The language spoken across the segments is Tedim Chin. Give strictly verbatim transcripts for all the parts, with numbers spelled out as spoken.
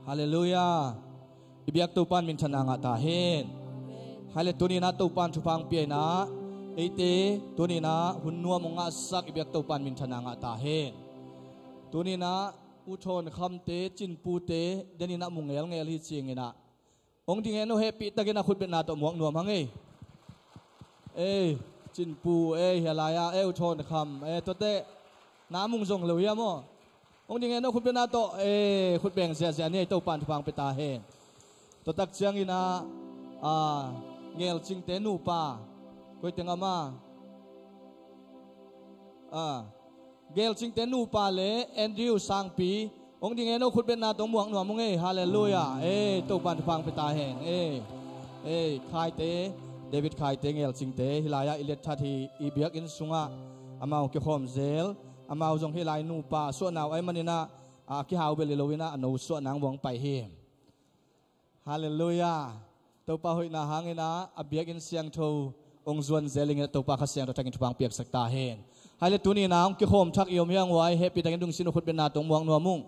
Halleluiah. I biak Topan minthanna ngah ta hen. Hai le, tuni-in ah Topan thupha hong pia-in ah, eite tuni-in ah hun nuam hong ngahsak i biak Topan minthanna ngah ta hen. Tuni-in ah U Thawn Khamte, Cinpute, den in ah mu ngelngel hi ciangin ah, hong ding hen aw, hehpihtakin a khutbetna tawh muak nuam hang ei. Ei, Cinpu, ei, hia lai-ah, ei, U Thawn Kham, ei, tuate na mung zong lo hiam aw? Hong ding hen aw, khutbetna tawh, ei, khutbeng ziahziah ni ei, Topan thupha hong pia ta hen. Tua tak ciangin ah, a, Ngelcingte nupa, koi teng ama, a, Ngelcingte nupa le Andrew Sangpi, hong ding hen aw, khutbetna tawh muak nuam ung ei. Halleluiah. Ei, Topan thupha hong pia ta hen. Ei, ei, Khaite, David Khaite, Ngelcingte, hih lai-ah i liatthat hi, i biakinn sungah amau kikhawm zel. Amau zong hih lai nupa suahna uh ahih manin ah, a kihau bel hi lo-in ah, a no suah nang buang pai hi. Halleluiah. Topa hoihna hangin ah a biakinn siangtho hong zuan zel ing in ah, Topa Kha Siangtho thakin thupha hong piaksak ta hen. Hai le, tuni-in ah hong kikhawm thak i om hi hang uai, hehpihtakin lungsim uh khutbetna tawh muak nuam ung.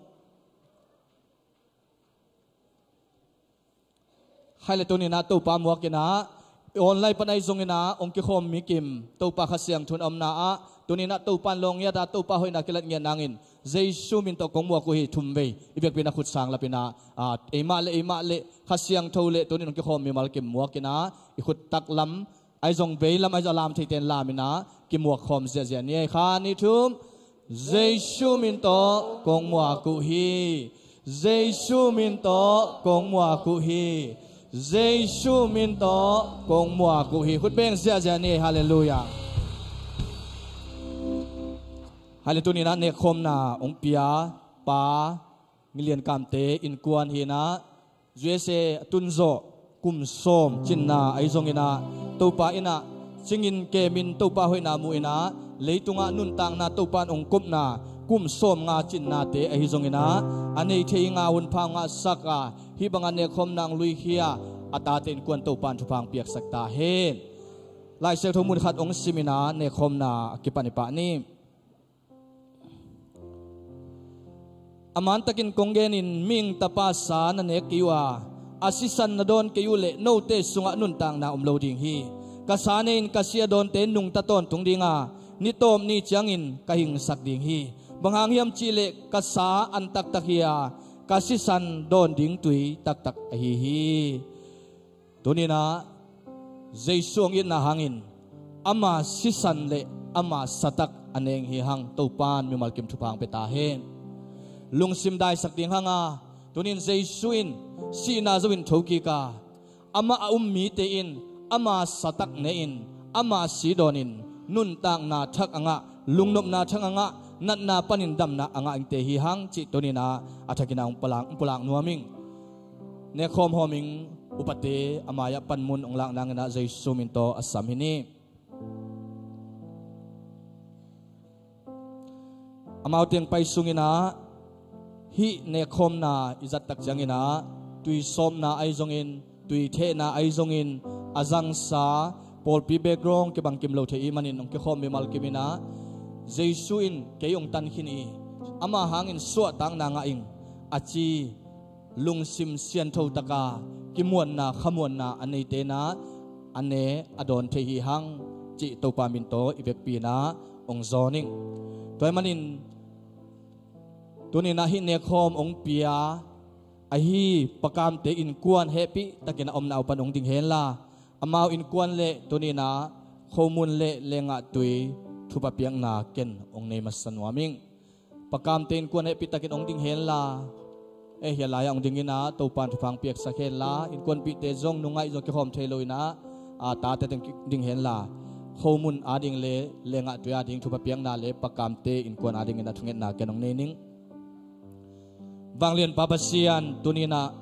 Hai le, tuni-in ah Topa muak in ah, online pan ahi zongin ah hong kikhawm mi kim, Topa Kha Siangtho in a omna ah, tuni-in ah Topan lawng ngiat a, Topa hoihna kilat ngiat nangin, Jesu min tawh kong muak uh hi. Thum vei i biakpi-in ah khut sang lap in ah, a, eimah le eimah le Kha Siangtho le tuni-in hong kikhawm mimal kim muak in ah, i khut taklam ahi zong, veilam ahi zong, a lam theite in lam in ah kimuak khawm ziahziah ni ei. Khat, nih, thum. Jesu min tawh kong muak uh hi. Jesu min tawh kong muak uh hi. Jesu min tawh kong muak uh hi. Khutbeng ziahziah ni ei. Halleluiah. Hai le, tuni-in ah nekkhawmna hong pia Pa Ngi Lian Kamte innkuan hi in ah, U S A a tun zawh kum sawm cinna ahi zongin ah, Topa in ah cingin kemin Topa hoihna mu in ah, leitungah nuntakna Topan hong kopna kum sawmnga cinnate ahi zongin ah, a nei thei hi nga, hun pha hong ngahsak a, hih bangah nekkhawmna hong luikhia a tate innkuan Topan thupha hong piaksak ta hen. Lai Siangtho mun khat hong sim in ah nekkhawmna a kipan i pah ni. A mantakin kong genin, mihing Tapa sa na nek kei uh a, a sisan na dawn kei uh leh note sungah nuntakna om lo ding hi. Ka sa nei-in ka si a dawnte nungta tawntung ding a, ni tawp ni ciangin ka hingsak ding hi. Bang hang hiam cih leh ka sa an taktak hi a, ka sisan dawn ding tui taktak ahi hi. Tuni-in ah Jesu hong itna hangin ama sisan le ama satak a neng hi hang. Topan mimal kim thupha hong pia ta hen. Lungsim daisak ding hang a, tuni-in Jesu in sihna zo-in thokik a, amah a um mite in ama satak ne-in, ama si dawnin, nuntakna thak a ngah, lungnopna thak a ngah, natna panin damna a ngah ingte hi hang cih tuni-in ah a thakin ah hong pulak, hong pulak nuam ing. Nekkhawm hawm ing. Upate a mai-ah panmun hong lak nangin ah Jesu min tawh a sam hi ni. Amau teng pai sungin ah hih nekkhawmna i zattak ciangin ah, tui sawpna ahi zongin, tui thehna ahi zongin, a zangsa pawlpi background kibang kim lo thei i hih manin hong kikhawm mimal kim in ah, Jesu in kei hong tan khin hi, ama hangin suahtakna ngah ing, a ci lungsim siangtho taka kimuanna, khamuanna a neite in ah a ne a dawn thei hi hang cih Topa min tawh i vekpi in ah hong zawn ing. Tua ahih manin tuni-in ah hih nekkhawm hong pia ahi Pa Kamte innkuan hehpih takin a omna uh pan hong ding henla, amau innkuan le tuni-in ah khomun le lenggah tui thupha piakna ken hong nei masa nuam ing. Pa Kamte innkuan hehpih takin hong ding henla, eh, hia lai-ah hong dingin ah Topan thupha hong piaksak henla, innkuanpihte zong nungaih zong kikhawm thei lo in ah, a, tate teng ding henla, khomun ading le lenggah tui ading thupha piakna le Pa Kamte innkuan adingin ah thungetna ken hong nei ning. Vanglianpa Pasian, tuni-in ah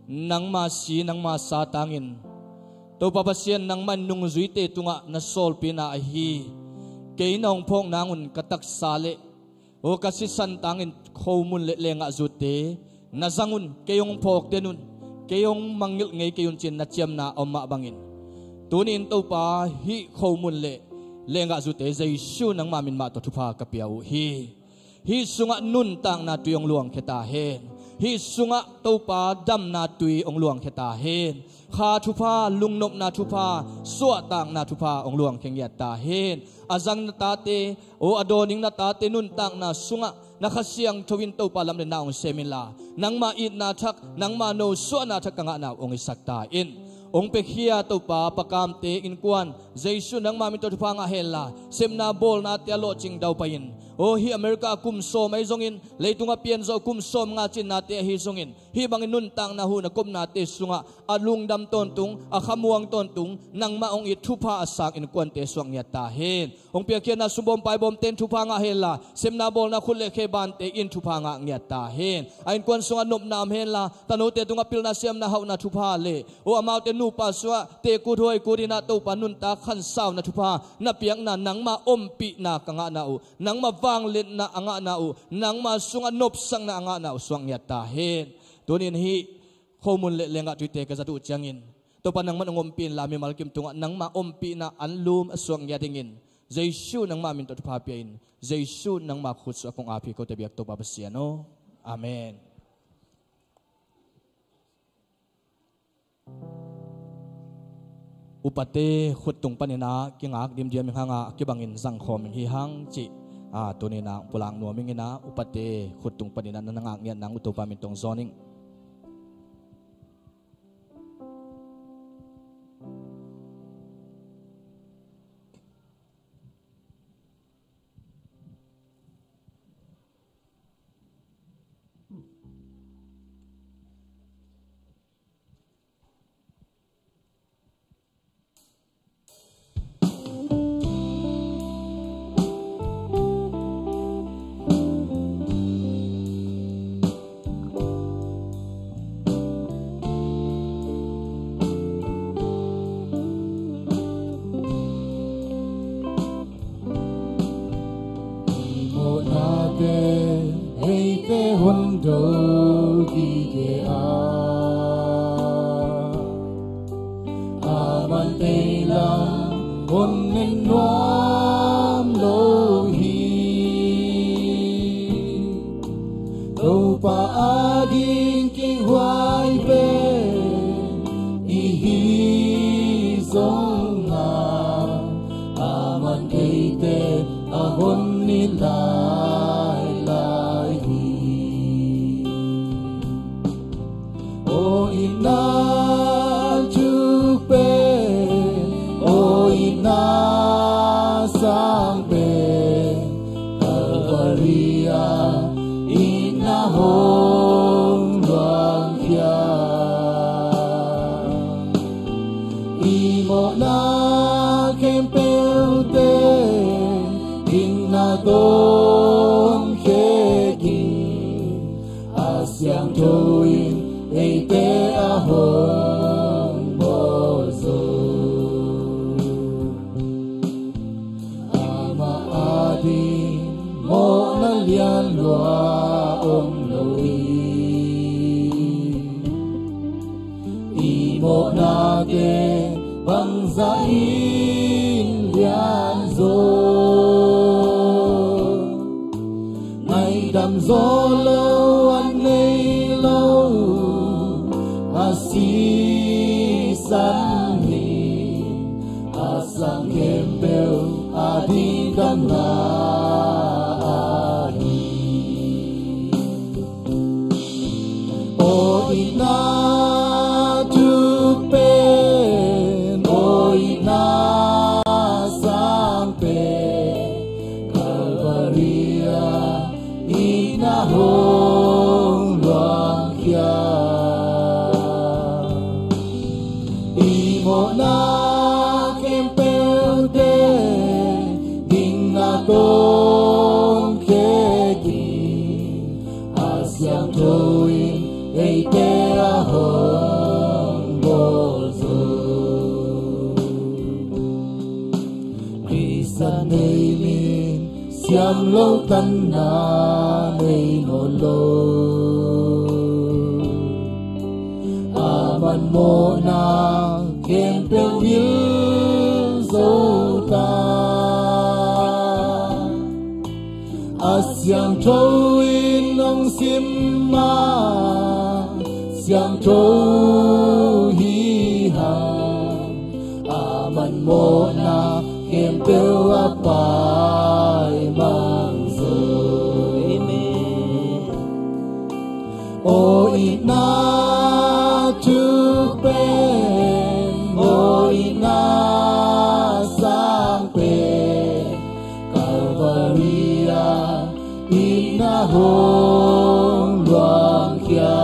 nangma si, nangma sa tangin, Topa Pasian, nangmah in nungzuite tungah na sawlpina ahi, kei na hong phawk nangun ka taksa le, aw, ka sisan tangin khomun le lenggah zute na zang un, kei hong phawk den un, kei hong mangngilh ngei kei un ci-in na ciamna a om mah bangin, tuni-in Topa, hih khomun le lenggah zute Jesu nangma min mah tawh thupha ka pia uh hi. Hih sungah nuntakna tui hong luangkhia ta hen. Hih sungah Topa damna tui hong luangkhia ta hen. Kha thupha, lungnopna thupha, suahtakna thupha hong luangkhia ngiat ta hen. A zangna tate, aw a dawningna tate nuntakna sungah na Kha Siangtho in Topa lamlenna hong sem inla, nangma itna thak, nangma nosuahna thak ka ngahna uh hong hisak ta in. Hong piakhia Topa, Pa kamte innkuan, Jesu nangma min tawh thupha ngah henla, sepna bawlnate ah lawhcing daupai in. Aw hih America ah kum sawm ahi zongin, leitung a pianzawh kum sawm nga cinnate ahi zongin, hih bangin nuntakna huhna kopnate sungah a lungdam tawntung, a khamuang tawntung, nangmah hong it thupha a sang innkuante suak ngiat ta hen. Hong piakhia na sumbawm paibawmte in thupha ngah henla, sepna bawlna khut le khe bante in thupha ngah ngiat ta hen. A innkuan sungah nopna om henla, tanote tungah pilna siamna hauhna thupha le, aw amaute nupa sungah tekut huaikut in ah Topa nuntak khansauna thupha na piakna, nangma ompihna ka ngahna uh, nangma vangliatna a ngahna uh, nangma sungah nopsakna a ngahna uh suak ngiat ta hen. Tunin hih khomun le lenggah tuite ka zat uh ciangin, Topa nangman hong ompih inla, mimal kim tungah nangma ompihna anlum a suak ngiat dingin, Jesu nangma min tawh thupha pia in. Jesu nangma khut sungah kong ap hi, kote biak Topa Pasian aw. Amen. Upate khut tung panin ah kingak dimdiam ing hang a, kibangin zangkhawm ing hi hang cih, a, tunin ah pulak nuam ing in ah, upate khut tung panin ah na ngak ngiat nang uh Topa min tawh hong zawn ing. Mawhnate eite hon do kite a, a man ei lam hon en nuam lo hi. Topa ading kihhuai pen i hi zong a, a man eite a hon ni lailai hi. Aw itna thuk pen, aw itna sang pen, Kalvari ah itna hong luangkhia. I mawhna khempeuhte dingna tawh hong khek in, a siangtho in eite a hong bawl zo. Amah ading mawhna lianlua om lo hi. I mawhnate bangzah in lianzaw, ngaihdam zaw lo a nei lo a sisan hi. A sang khempeuh a dingdamna ahi. Aw itna thuk pen, aw itna sang pen, Kalvari ah itna hong luangkhia. I mawhna khempeuhte dingna tawh hong khek in, a siangtho in eite a hong bawl zo. Khrista nei min siam lo tanna nei nawn lo. A man mawhna khempeuh hil zo ta. A siangtho in hong Sim a siangtho hi hang, a man mawhna khempeuh a pai mang zo. Amen. Aw itna thuk pen, aw itna sang pen, Calvary ah itna hong luangkhia.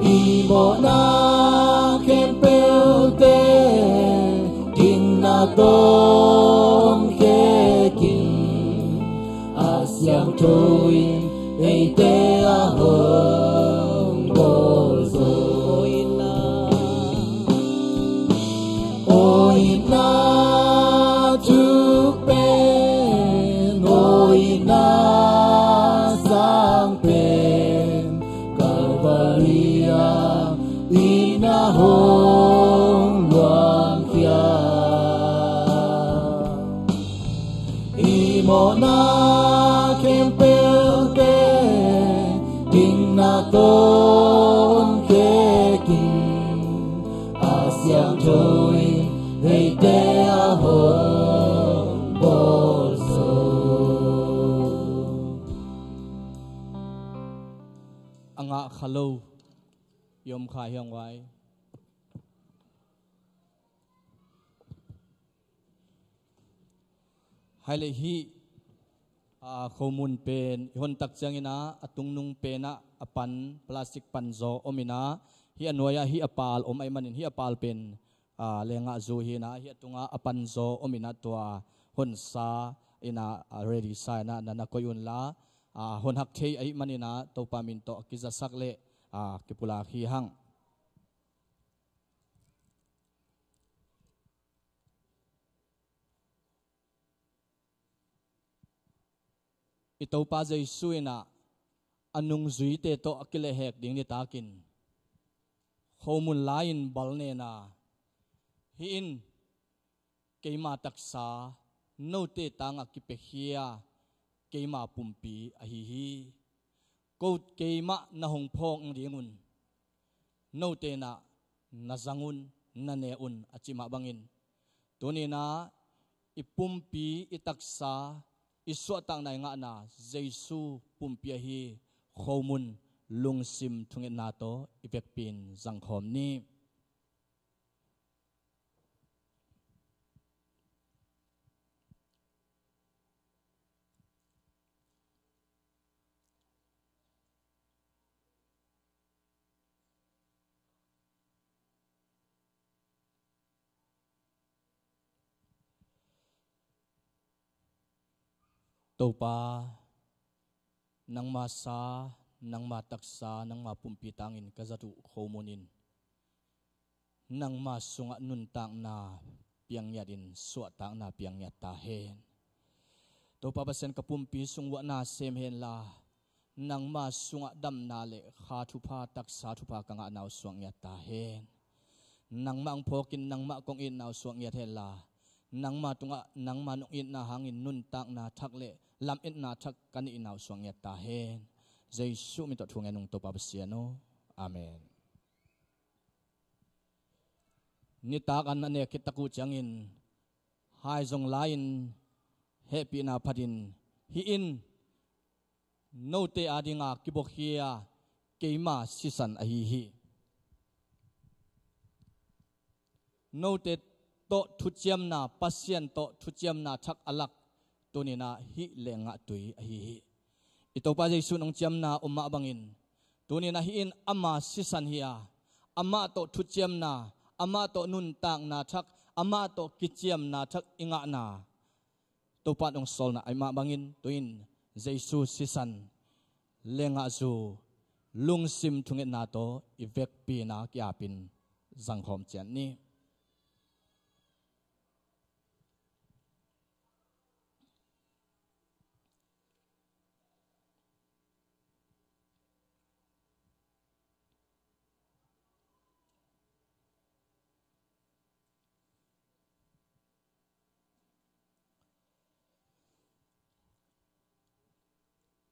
I mawhna khempeuhte dingna tawh hong khek in, a siangtho in eite a hong bawl zo. Aw itna thuk pen, aw itna sang pen, Calvary ah itna hong luangkhia. I mawhna khempeuhte dingna tawh hong khek in, a siangtho in eite a hong bawl zo. A ngah kha lo i om kha hiam vai? Hai leh hih, a, khomun pen i hon tak ciangin ah, a tungnung pen ah a pan, plastic pan zaw om in ah, hih a nuai ah hih a pal om ahih manin, hih a pal pen, a, lengah zu hi in ah, hih a tungah a pan zaw om in ah, tua honsa in ah, a, ready sa in ah na na koih un la, a, hon hak thei ahih manin ah Topa min tawh a kizasak leh, a, kipulak hi hang. I Topa Jesu in ah a nungzuite tawh a kilehhek ding nitakin, khomun lai-in bal nen a, hih in keima taksa, note tangah kipiakhia keima pumpi ahi hi. Ko keimah na hong phawk nadingun note in ah na zang un, na ne un, a cih mah bangin, tuni in ah i pumpi, i taksa, i suahtakna, i ngahna Jesu pumpi ahi khomun lungsim thungetna tawh i vekpi in zangkhawm ni. Topa, nangma sa, nangma taksa, nangma pumpi tangin ka zat uh khomun in nangma sungah nuntakna piang ngiatin suahtakna piang ngiat ta hen. Topa Pasian, ka pumpi sung vuahna sem hen la, nangma sungah damna le kha thupha, taksa thupha ka ngahna uh suak ngiat ta hen. Nangmah hong phawkin nangmah kong itna uh suak ngiat hen la, nangma tungah nangma nong itna hangin nuntakna thak le lametna thak ka neihna uh suak ngiat ta hen. Jesu min tawh thu ngen ung, Topa Pasian aw. Amen. Nitak an a nek khit tak uh ciangin, hai zong lai-in hehpihna phatin, hih in note adinga kibuakhia keima sisan ahi hi. Note tawh thuciamna, Pasian tawh thuciamna thak a lak, tuni in ah hih leenggah tui ahi hi. I Topa Jesu nong ciamna om mah bangin, tuni in ah hih in ama sisan hi a, amah tawh thuciamna, amah tawh nuntakna thak, amah tawh kiciamna thak i ngahna Topa in hong sawlna ahih mah bangin, tu-in Jesu sisan, leenggahzu, lungsim thungetna tawh i vekpi in ah ki-apin zangkhawm ciat ni.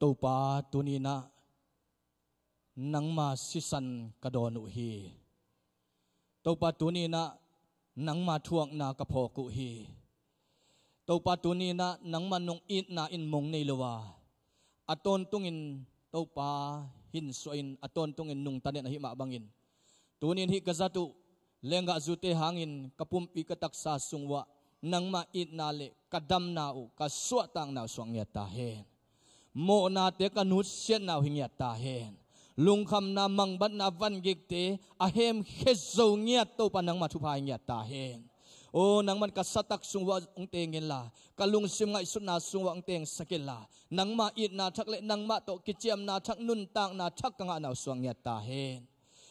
Topa, tuni-in ah nangma sisan ka dawn uh hi. Topa, tuni-in ah nangma thuakna ka phawk uh hi. Topa, tuni-in ah nangma nong itna in mong nei lo a, a tawntungin Topa hinsuahin a tawntungin nungtanin ahi mah bangin, tuni-in hih ka zat uh lenggahzute hangin ka pumpi ka taksa sung uhah nangma itna le ka damna uh, ka suahtakna uh suak ngiat ta hen. Mawhnate ka nutsiatna uh hi ngiat ta hen. Lungkhamna, mangbatna, vangikte a hemkhia zo ngiat Topa nangma thupha hi ngiat ta hen. O, nangman ka satak sung uhah hong teng inla, ka lungsim ngaihsutna sung uhah hong tengsak inla, nangma itna thak le nangmah tawh kiciamna thak, nuntakna thak ka ngahna uh suak ngiat ta hen.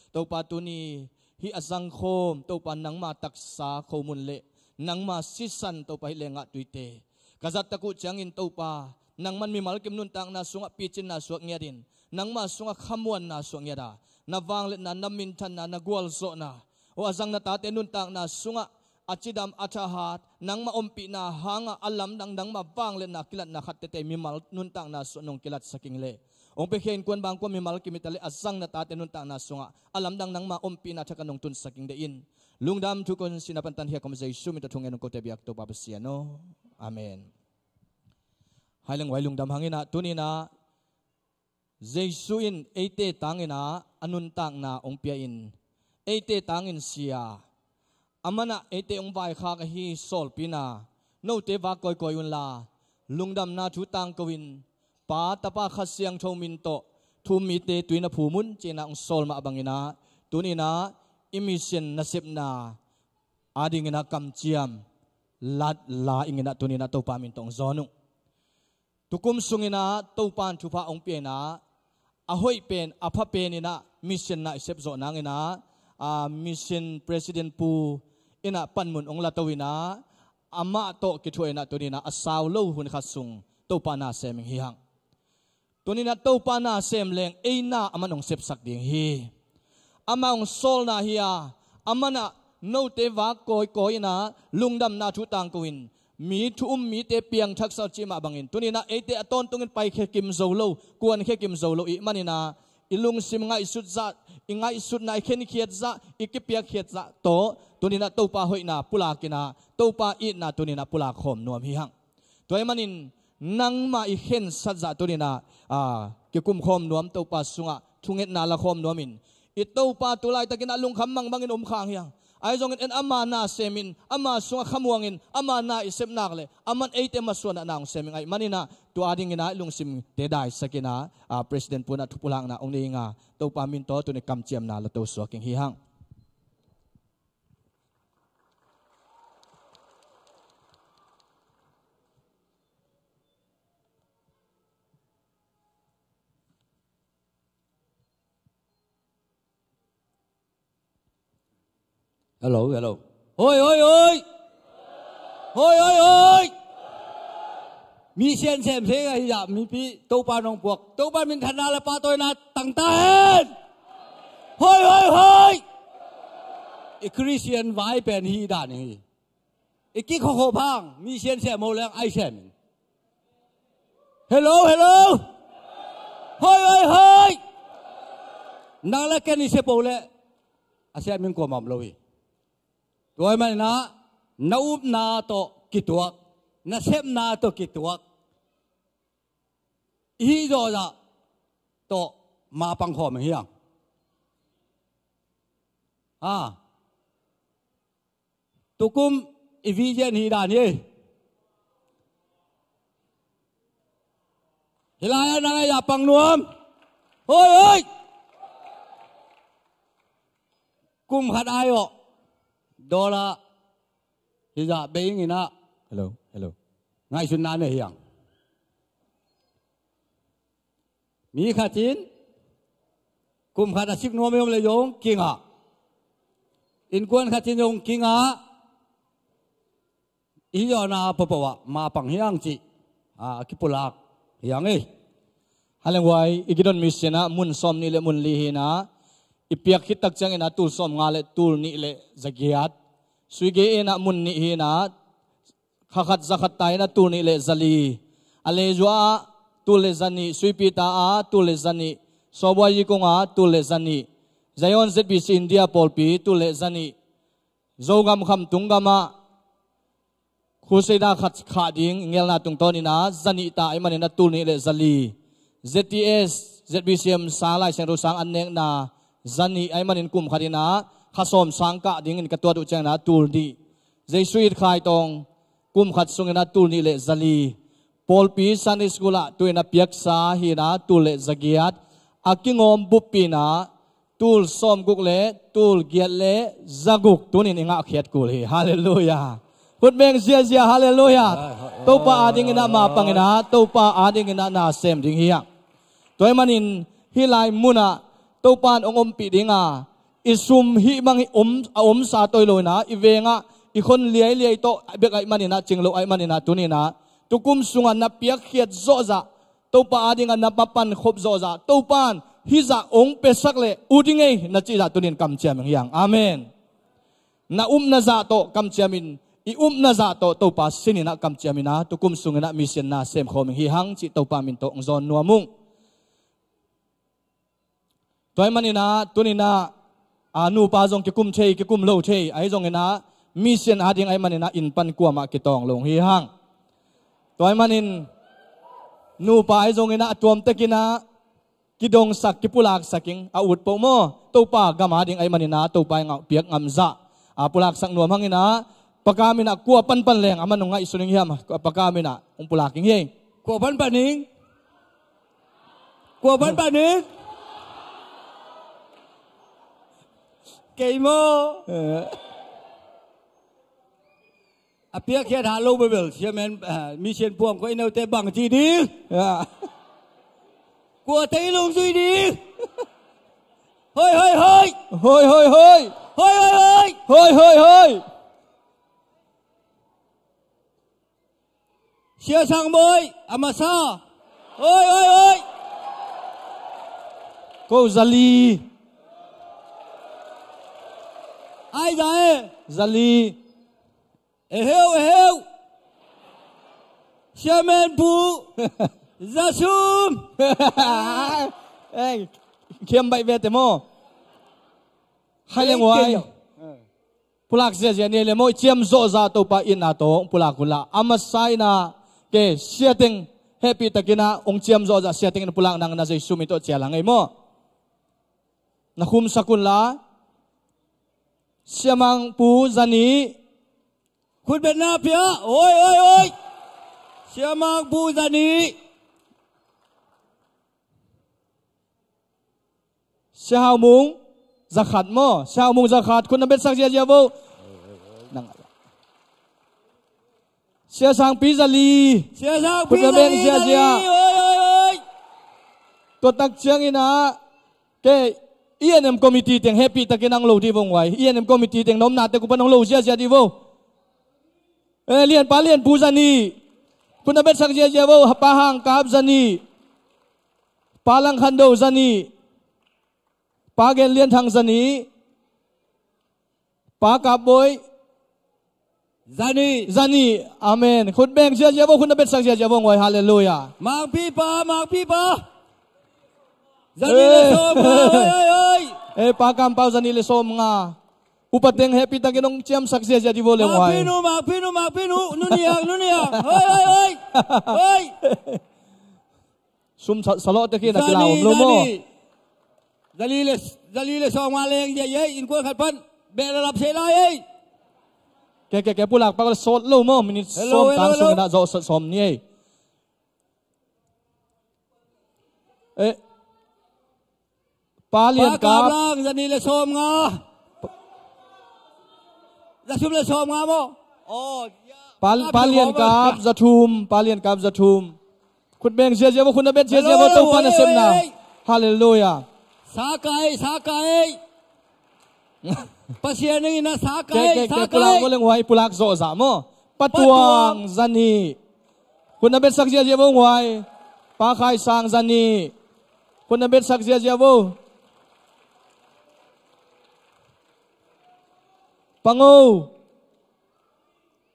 Topa, tuni hih a zangkhawm Topa nangma taksa khomun le nangma sisan Topa hih leenggahtuite ka zat tak uh ciangin Topa, nangman mimal kim nuntakna sungah picinna suak ngiatin, nangma sungah khamuanna suak ngiat a, na vangliatna, na minthanna, na gualzawhna, aw, a zang na tate nuntakna sungah a cidam, a thahat, nangma ompihna hangah a lamdang nangma vangliatna kilatna khat tete mimal nuntakna sungah nong kilatsak ing le, hong piakhia innkuan bangkua mimal kim hi ta le, a zang na tate nuntakna sungah a lamdang nangma ompihna thak ah nong tunsak ing deih in. Lungdam thu kong sihna pan tankhia kong Jesu min tawh thungen ung kote biak Topa Pasian aw. Amen. Hai leng vai lungdam hangin ah, tuni-in ah Jesu in eite tangin ah a nuntakna hong pia in, eite tangin si a, aman ah eite hong vaikhak ahi sawlpi-in ah, note vak kawikawi unla, lungdamna thu tangko in, Pa, Tapa, Kha Siangtho min tawh thu-um mite tui na phum un, ci-in ah hong sawl mah bangin ah, tuni-in ah i mission nasepna adingin ah kamciam lat la ing in ah, tuni-in ah Topa min tawh hong zawn ung. Tukum sungin ah Topa in thupha hong pia in ah, a hoih pen, a pha pen in ah mission na i sep zawh nangin ah, a, mission president pu in ah panmun hong la to in ah, amah tawh kithuah in ah, tuni-in ah a sau lo hun khat sung Topa na sem ing hi hang. Tuni-in ah Topa na sem leng ei na aman hong sepsak ding hi. Amah hong sawlna hi a, aman ah note vak kawikawi in ah lungdamna thu tangko in, mi thu-um mite piangthaksak uh cih mah bangin, tuni-in ah eite a tawntungin paikhia kim zo lo, kuankhia kim zo lo i hih manin ah, i lungsim ngaihsut zah, i ngaihsutna, i khenkhiat zah, i kipiakkhiat zah tawh, tuni-in ah Topa hoihna pulak in ah, Topa itna tuni-in ah pulak khawm nuam hi hang. Tua ahih manin nangmah i khensat zah tuni-in ah, a, kikum khawm nuam, Topa sungah thungetna la khawm nuam in, i Topa tu laitakin ah lungkham mangbangin om khang hi hang. Ahi zongin en ama na sem in, ama sungah khamuang in, ama na i sep nak leh aman eite masuan ah na hong sem ing ahih manin ah, tua adingin ah i lungsimte daisak in ah, a, president pu in ah thupulakna hong nei ing a, Topa min tawh tuni kamciamna la to suak ing hi hang. Hello, hello. Hoi, hoi, hoi. Hoi, hoi, hoi. Mission sem se ahi zah mipi Topa in hong puak, Topa minthanna le pahtawina tang ta hen. Hoi, hoi, hoi. I Christian vai pen hih dan hi. I kikhawkhawh phang, mission sem ho leng ai sem in. Hello, hello. Hoi, hoi, hoi. Nang le ken i sep ho leh a sem in kuamah om lo hi. Tua ahih manin ah na upna tawh kituak, na sepna tawh kituak, i hih zawh zah tawh mapang khawm hi hang. A, tukum i vision hi dan hi. Hih lai-ah nang a ya pang nuam. Hoi, hoi. Kum khat ai aw, dollar hih zah bei ing in ah. Hello, hello. Ngaihsutna nei hi hang. Mi khat in kum khat a sik nuam i om leh zong kingah, innkuan khat in zong kingah, i hih zawhna a paupau ah mapang hi hang cih, a, a kipulak hi hang ei. Haleng huai, i Gideon Mission ah mun sawmnih le mun li hi in ah, i piak khit tak ciangin ah tul sawmnga le tul nih le zagiat. Sui Ge In ah mun nih hi in ah, kha khat za khat tai in ah tul nih le zali. A leizua ah tul le zanih, Suipi ta a tul le zanih, Sawbuai Yikung a tul le zanih, Zion Z B C India pawlpi tul le zanih, Zogam Khamtung gam ah Crusader khat khah ding i ngelna tungtawn in ah zanih ta ahih manin ah tul nih le zali. Z T S, Z B C M sang, Lai Siangtho sang an nekna zanih ahih manin kum khat in ah kha sawm sang kah dingin ka tuat uh ciangin ah tul nih. Jesuit Khai Tawng kum khat sungin ah tul nih le zali. Pawlpi Sunday School ah tu-in ah piaksa hi-in ah tul le zagiat. A kingawm buppi in ah tul sawmguk le tul giat le zaguk tunin i ngahkhiat kul hi. Halleluiah. Khut beng ziazia, halleluiah. Topa adingin ah mapang in ah, Topa adingin ah na sem ding hi hang. Tua ahih manin hih lai munah Topa in hong ompih ding a, i sum hih bang hi om, a omsa tawh hi lo in ah, i veng ah i khon liailiai tawh bek ahih manin ah, cing lo ahih manin ah, tuni in ah tukum sungah na piakkhiat zawhzah, Topa adingin na mapan khop zawhzah, Topa in hih zah hong piasak leh ut ing ei na cih zah tunin kamciam hi hang. Amen. Na upna zah tawh kamciamin, i upna zah tawh Topa sinin ah kamciamin ah, tukum sungin ah mission na semkhawm hi hang cih Topa min tawh hong zawn nuam ung. Tua ahih manin ah tuni in ah, a, nupa zong kikum thei, kikum lo thei ahi zongin ah, mission ading ahih manin ah inn pan kuamah kitawng lo hi hang. Tua ahih manin nupa ahi zongin ah a tuamtekin ah kidongsak, kipulaksak ing, a ut peuh maw. Topa gam ading ahih manin ah Topa in hong piak ngamzah a pulaksak nuam hangin ah, pakam in ah kua panpan leng a man hong ngaihsun ing hiam, pakam in ah hong pulak ing hi. Kua panpan ing? Kua panpan ing? Kei maw? Eh. A piakkhiat hat lo bebel, siamen, ah, mission puang ko i neute bang ci ding. Ya. Kua tei lungzui ding. Hoi, hoi, hoi. Hoi, hoi, hoi. Hoi, hoi, hoi. Hoi, hoi, hoi. Sia Sang Bawi, a masa. Hoi, hoi, hoi. Ko zali. Ai za e. Zali. Eheu, eheu. Siamen pu. Za sum. Eh, khiam baih vete maw. Hai leng uai. Pulak ziazia ni le maw, i ciam zawhzah Topa itna tawh pulak unla. A masa in ah, ke, siateng, hehpihtakin ah hong ciam zawhzah siateng in pulak nang na Jesu min tawh cial hang ei maw. Na khumsak unla. Siamang Pu Zani. Khutbetna pia. Oi, oi, oi. Siamang Pu Zani. Sia Hau Mung zakhat maw? Sia Hau Mung zakhat, khut na betsak ziazia vo. Nang. Sia Sangpi zali. Sia Sangpi zali, khut na beng ziazia. Oi, oi, oi. Tua tak ciangin ah, ke, E N M committee teng hehpihtakin hong lo dih vo nguai. E N M committee teng na omna teng uh pan hong lo ziazia dih vo. Eh, Lianpa Lianpu zani. Khut na betsak ziazia vo, Pa Hang Kap zani. Pa Lang Khan Do zani. Pa Gen Lian Thang zani. Pa Kap Bawi. Zani. Zani. Amen. Khut beng ziazia vo, khut na betsak ziazia vo nguai. Halleluiah. Mangpi pa, Mangpi pa. Zani le sawm nga, oi, oi, oi. Eh, Pa Kam Pau zani le sawm nga. Upa teng hehpihtakin hong ciamsak ziazia dih vo le nguai. Mangpi nu, Mangpi nu, Mangpi nu. Nu niang, nu niang. Oi, oi, oi. Oi. Sum sa-, salawh te khi na kila om lo maw? Zali le, zali le sawm nga leng dia ei, innkuan khat pan beh la lap seh lai ei. Ke, ke, ke, pulak pak le sawt lo maw? Minit sawm tang sung na zawh sawm ni ei. Eh. Pa Lian Kap. Pa Kap Lang, zani le sawm nga. Za sum le sawm nga maw? Oh, ya. Pa, Pa Lian Kap, za thum, Pa Lian Kap, za thum. Khut beng ziazia vo, khut na bet ziazia vo, Topa nasepna. Halleluiah. Sa kai, sa kai. Pasian ning ina sa kai, sa kai. Pulak vo leng huai, pulak zawh zah maw. Pa Tuang zani. Khut na betsak ziazia vo huai. Pa Khai Sang zani. Khut na betsak ziazia vo. Pa Ngo.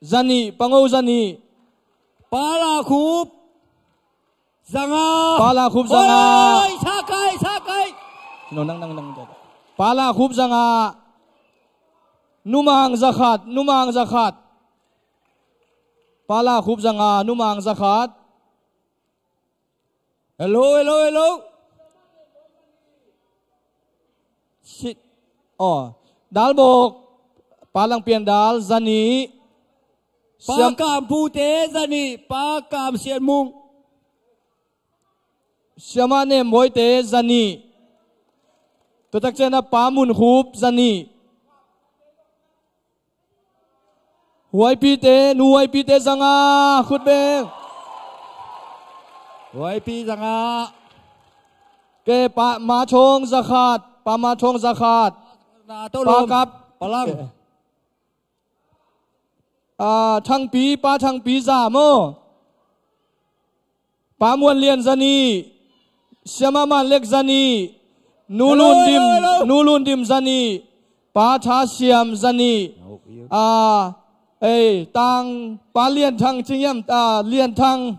Zani, Pa Ngo zani. Pa La Khup. Zanga. Pa Lakhup zanga. Oi, sakai, sakai. No, nang, nang, nang. Pa Lakhup zanga. Numang zakhat, numang zakhat. Pa Lakhup zanga, numang zakhat. Hello, hello, hello. Sit. Oh, Dalbawk, Pa Langpian Dal, zanih. Pa Siam- Kam Pute, zanih, Pa Kam Sian Mung. Siamah Nem Bawite, zanih. Tutak ciangin a Pa Mun Khup, zanih. Huaipite, nu Huaipite zanga, khut beng. Huaipi zanga. Ke Pa Ma Thawng zakhat, Pa Ma Thawng zakhat. Na to Pa lom. Kap. Palang. Ah, Thangpi, Pa Thangpi za maw. Pa Muan Lian zanih, Siamah Man Lek zanih, Nu Lun Dim, Nu Lun Dim zanih, Pa Tha Siam zanih, ah, ei, tang, Pa Lian Thang Cing Yam, ah, Lian Thang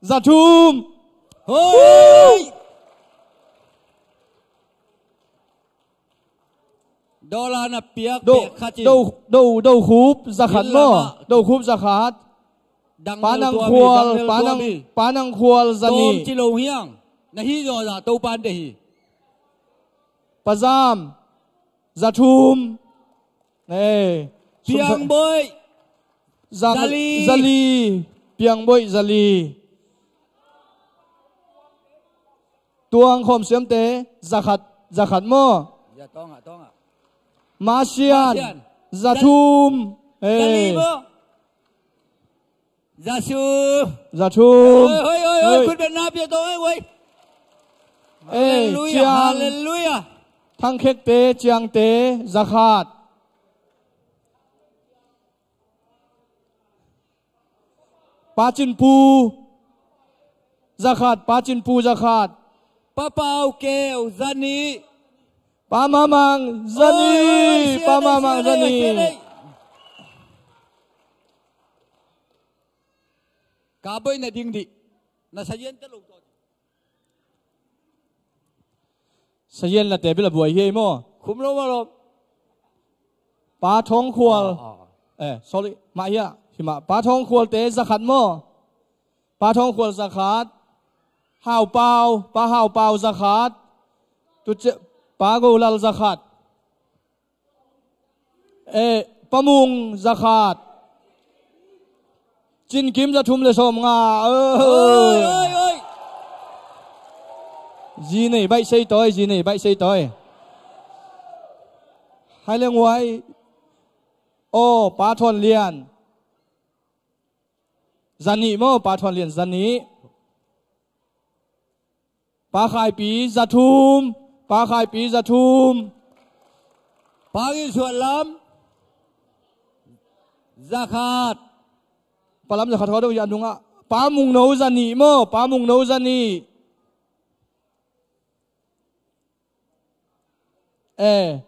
zathum. Hoi! Dollar na piak Do, pek khat in. Do, Do, Do Khup zakhat maw. Do Khup zakhat. Pa Nang Khual, Pa Nang, Pa Nang Khual zanih. Tom ci lo hiang. Na hi zaw za Topan de hi. Pa Zam zathum. Ei. Piang Boih. Zang, zali. Zali. Piang Boih zali. Tuang Khawm Siamte zakhat, zakhat maw. Ya, tawngah, tawngah. Masian, Masian. Zathum. Zali maw. Zasu. Zathum. Hoi, hoi, hoi, hoi. Khut beng na pia tawng, hoi, hoi. Ei, Halleluia, Ciang. Halleluia. Thangkhekte, Ciangte zakhat. Pa Cin Pu zakhat, Pa Cin Pu zakhat. Pa Pau Keu zanih. Pa Mamang zanih. Oi, oi, oi, Pa Mamang zanih. Ka boih na ding dih. Na sazian te lo. Sazian la te bila buai hi ei maw. Khum lo maw lo. Pa Thawng Khual. Ah, ah, ah. Eh, sorry. Mah hia. Hi mah. Pa Thawng Khualte zakhat maw. Pa Thawng Khual zakhat. Hau Pau. Pa Hau Pau zakhat. Tu ce, Pa Go Lal zakhat. Eh, Pa Mung zakhat. Cin Kim zathum le sawmnga. Oi, oi, oi. Zi nei baih sei tawi, zi nei baih sei tawi. Hai leng huai. Aw, Pa Thawn Lian. Zanih maw, Pa Thawn Lian zanih. Pa Khaipi zathum, Pa Khaipi zathum. Pa Gin Suan Lam zakhat. Pa Lam zakhat khaw deuh hi a nungah. Pa Mung No zanih maw, Pa Mung No zanih. Eh.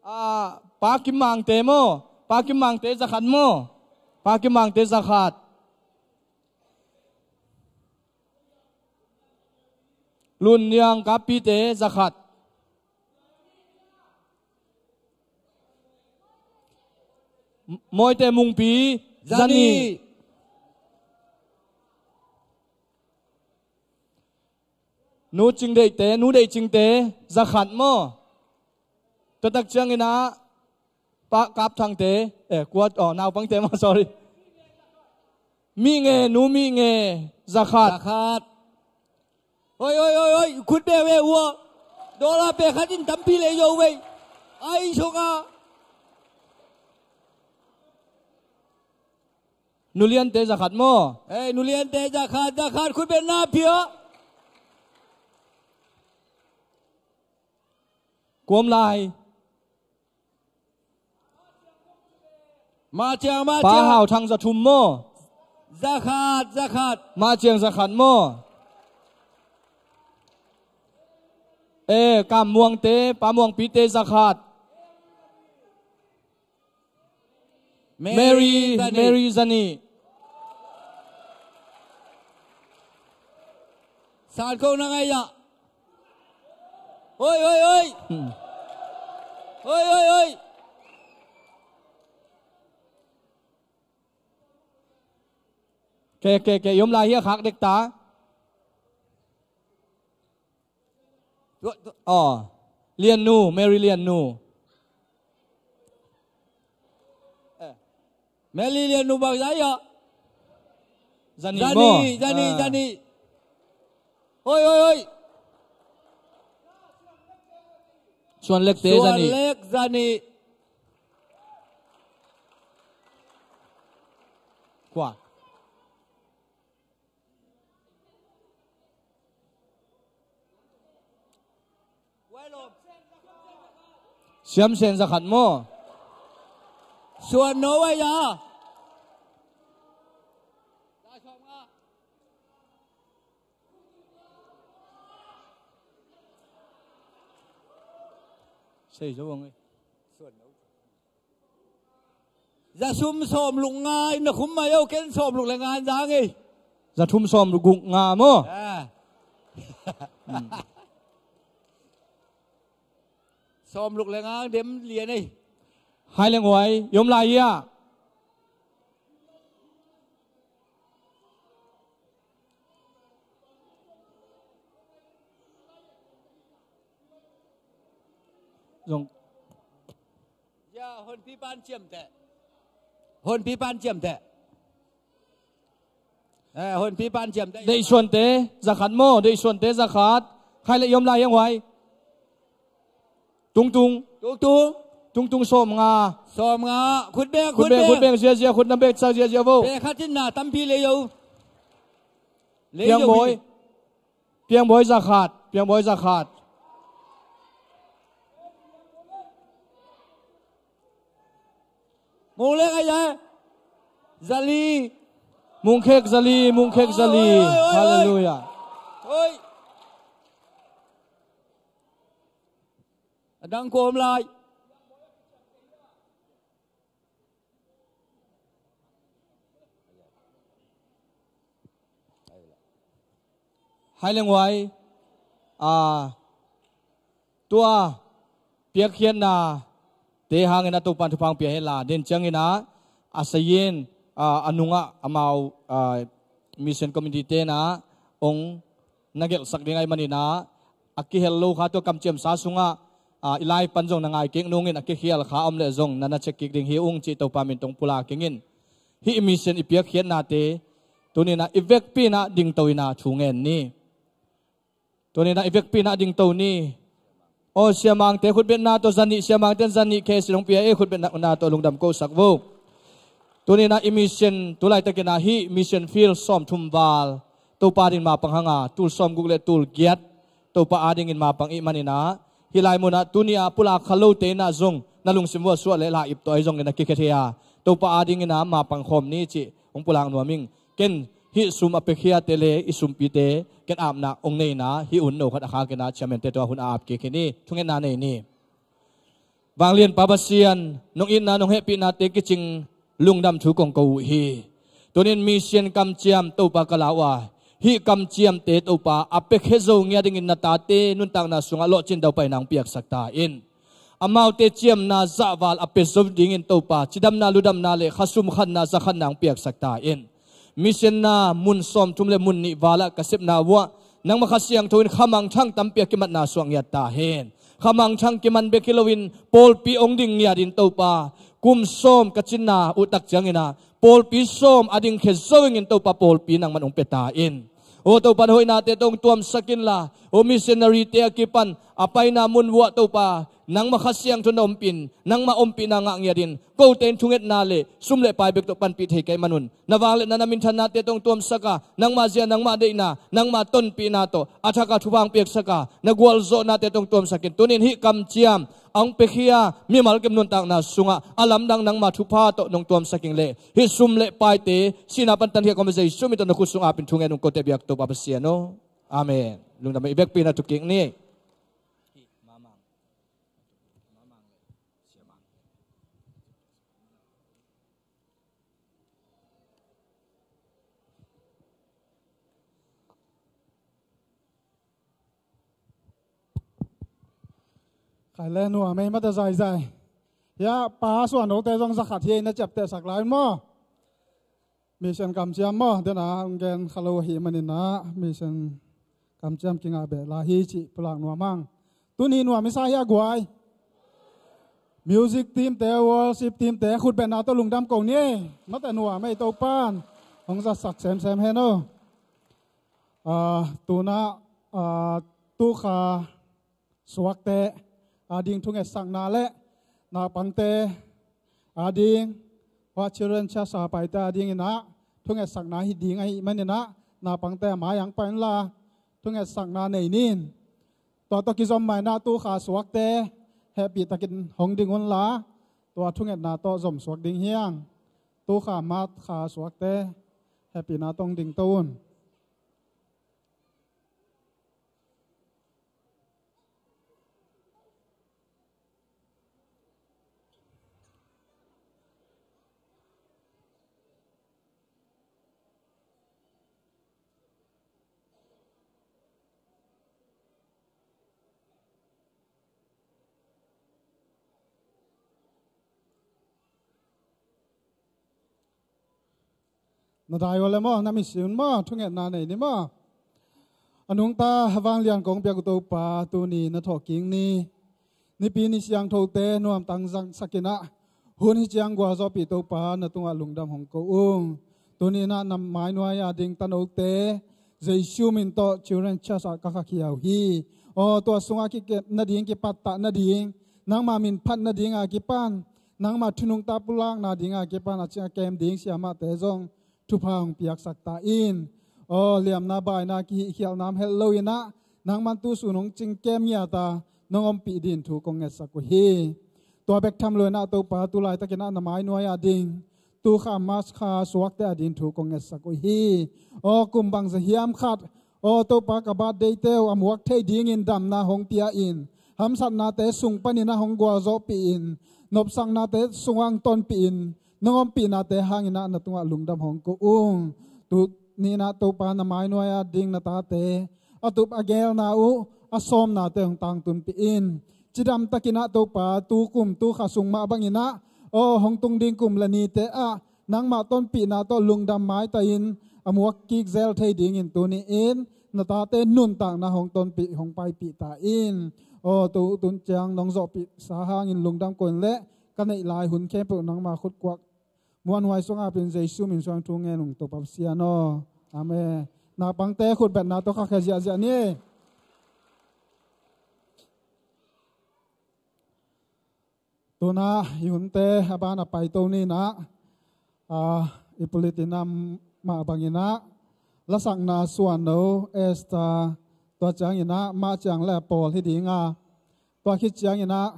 Ah, Pa Kim Mangte maw? Pa Kim Mangte zakhat maw? Pa Kim Mangte zakhat. Lun Niang Kappite zakhat. Mawite Mungpi zanih. Zanih. Nu Cing Deihte, Nu Deih Cingte zakhat maw? Tuatak ciangin ah Pa Kap Thangte, eh, kuat, oh, naupangte maw, sorry. Mih Nge, Nu Mih Nge zakhat. Zakhat. Oi, oi, oi, oi, khut beng ve ua. Dollar pek khat in tampi lei zo ve. Ai sunga. Nu Liante zakhat maw? Ei, Nu Liante zakhat, zakhat, khut beng na pia. Kuam lai. Ma Ciang, Ma Ciang. Pa Hau Thang zathum maw? Zakhat, zakhat. Ma Ciang zakhat maw? Eh, Kam Muangte, Pa Muangpite zakhat. Mary, Mary zanih. Mary zanih. Tan ko na ngai ya. Oi, oi, oi. Hmm. Oi, oi, oi. Ke, ke, ke, yom lai hi a khak dek ta. Aw, Liannu, Mary Liannu. Eh. Mary Liannu bang zai ah. Zani, zani, zani, ah, zani. Oi, oi, oi. Suan Lek te zani. Suan Lek zani. Kua. Siam Sen za khat maw? Suan no wai ya. Sei zo bang ei. Za thum sawm luk nga in na khum mai o, ken sawm luk le nga in za ngei. Za thum sawm luk nga maw? Ah. Hmm. Sawm luk le nga dem lian ei. Hai leng huai, yom lai hi a. Zong. Ya, honpi pan ciam teh. Honpi pan ciam teh. Eh, honpi pan ciam teh. Deih Suante za khat maw, Deih Suante za khat. Khai le yom lai hiang huai. Tung tung. Tung tung. Tung tung sawm nga. Sawm nga. Khut beng, khut beng, khut beng. Khut beng ziazia, khut na bek sa ziazia vo. Bek khat in na tampi lei yo. Lei yo. Piang Bawi. Piang Bawi za khat, Piang Bawi za khat. Mung leng ai ai. Zali. Mung khek zali, mung khek zali. Oi, oi, oi, oi. Halleluiah. Oi. A dang kawm lai. Hai leng huai, a, tua piakkhiatna te hangin a Topan thupha pia hen la, den ciangin a, a sayin, a, a nungah amau, a, mission committee te na ong na gelhsak ding ahih manin a, a kihel lo kha tua kamciamsa sungah, a, i lai pan zong na ngai kik nungin a kikhial kha om leh zong na na check kik ding hi ung cih Topa min tawh pulak kingin. Hih i mission i piakkhiatnate, tuninah i vekpi inah dingto inah thu ngen ni. Tuninah i vekpi inah dingto ni. Aw, siamangte khutbetna tawh zanih, siamangte zanih khe si dong pia e, khutbetna tawh lungdam kosak vo. Tuninah i mission, tulaitakinah hih mission field sawmthum val Topa ding mapang hanga, tul sawmguk le tul giat Topa adingin mapang ih maninah, hih lai munah tuni a pulak kha lote inah zong na lungsim vuah suah le la ip tawh ahi zongin a kikhe thei a, Topa adingin a mapang khawm ni cih hong pulak nuam ing. Ken hih sum a piakhiate le i sumpite ken apna hong neina hih hun no khat a khakinah chairman te tawh a hun a ap kik hi ni. Thungetna nei ni. Vanglianpa Pasian, nong itna nong hehpihnate kicing lungdam thu kong ko uh hi. Tunin mission kamciam Topa ka la uh a, hih kamciamte Topa a piakhia zo ngiat dingin na tate nuntakna sungah lawhcin daupaina hong piaksak ta in. Amaute ciamna zahval a pia zo dingin Topa cidamna ludamna le khasum khanna zakhanna hong piaksak ta in. Mission na mun sawmthum le mun nih valah ka sepna vuah nangmah Kha Siangtho in khamangthang tampi a kimatna suak ngiat ta hen. Khamangthang kiman bek hi loin pawlpi ong ding ngiatin Topa, kum sawm ka cinna uh tak cianginah pawlpi sawm a dingkhia zo ingin Topa pawlpi nangman ong pia ta in. Aw Topa, na hoihnate tawh ong tuamsak inla, aw missionary te a kipan a paina mun vuah Topa, nangmah Kha Siangtho na ompih in, nangmah ompihna ngah ngiatin, kote in thungetna le sum le pai bek tawh panpih thei ka hih manun, na vangliatna na minthannate tawh ong tuamsak a, nangmah zia, nangmah deihna, nangmah tonpihna tawh a thak a thupha ong piaksak a, na gualzawhnate tawh ong tuamsak in, tunin hih kamciam a ong piakhia mimal kem nuntakna sungah a lamdang nangmah thupha tawh nong tuamsak ing le, hih sum le paite sihna pan tankhia kawm a Jesu min tawh na khut sungah apin thungen ung, kote biak Topa Pasian aw. Amen. Lungdam, i vekpi na thukik ni. Ai le nuam ei mate zaizai. Hia pa suan note zong zakhat hi ei na ciaptehsak lai un maw? Mission kamciam maw? Dena ong gen kha lo ahih manin ah mission kamciam kingah beh lai hi cih pulak nuam hang. Tuni nuam i sa hia guai? Music team te, worship team te, khutbetna tawh lungdam ko ni ei. Mate nuam ei Topan hong zatsak semsem hen aw. Ah, tuna, ah, tukha suakte ading thungetsakna le naupangte ading, hua Children Church a paite adingin ah thungetsakna hi ding ahih manin ah naupangte a mai-ah pai unla thungetsakna nei ni. Tua tawh kizom mah in ah tukha suakte hehpihtakin hong ding unla tua thungetna tawh zom suak ding hi hang. Tukha March kha suakte hehpihna tawh hong dingto un. Na dai uh le maw, na misi un maw, thungetna nei ni maw? A nungta vanglian kong piak uh Topa, tuni na thawhkik ni. Nipi ni siangthote nuamtang zangsakin ah hun hi ciang gualzawhpih Topa, na tungah lungdam hong ko ung. Tuni in ah na mainuai ading tanote Jesu min tawh Children Church ah ka khahkhia uh hi. Aw, tua sungah kikep nading, kipattah nading, nangmah min phat nading a kipan, nangmah thunungta pulakna ding a kipan a cing a kem ding siamahte zong thupha hong piaksak ta in. Aw, liamna baina kihihkhialhna om het lo in ah nangman tu sun hong cingkem ngiat a nong ompih ding thu kong ngetsak uh hi. Tua bek tham lo in ah Topa, tu laitakin ah na mainuai ading tukha March kha suakte ading thu kong ngetsak uh hi. Aw, kum bangzah hiam khat, aw Topa, ka birthday-te uh a muak thei dingin damna hong pia in, hamsatnate sung panin ah hong gualzawhpih in, nopsaknate sungah hong tonpih in, nong ompihnate hangin ah na tungah lungdam hong ko ung. Tuni in ah Topa, na mainuai ading na tate a tup a gelna uh a sawmnate hong tangtunpih in. Cidamtakin ah Topa, tu kum tu kha sung mah bangin ah, aw, hong tung ding kum le nite ah nangmah tonpihna tawh lungdam maita in a muak kik zel thei dingin tuni in na tate nuntakna hong tonpih, hong paipih ta in. Aw, tu tun ciang nong zawhpihsa hangin lungdam ko in leh ka neih lai hun khempeuh nangmah khutkuak muanhuai sungah ap in Jesu min suang thu ngen ung Topa Pasian aw. Amen. Naupangte khutbetna tawh khakhia ziahziah ni. Tuna i hunte a ban a paito ni in ah, ah, i pulit in ah mah bangin ah lasakna suanno Esther, tua ciangin ah mah ciang le a pawl hi ding a, tua khit ciangin ah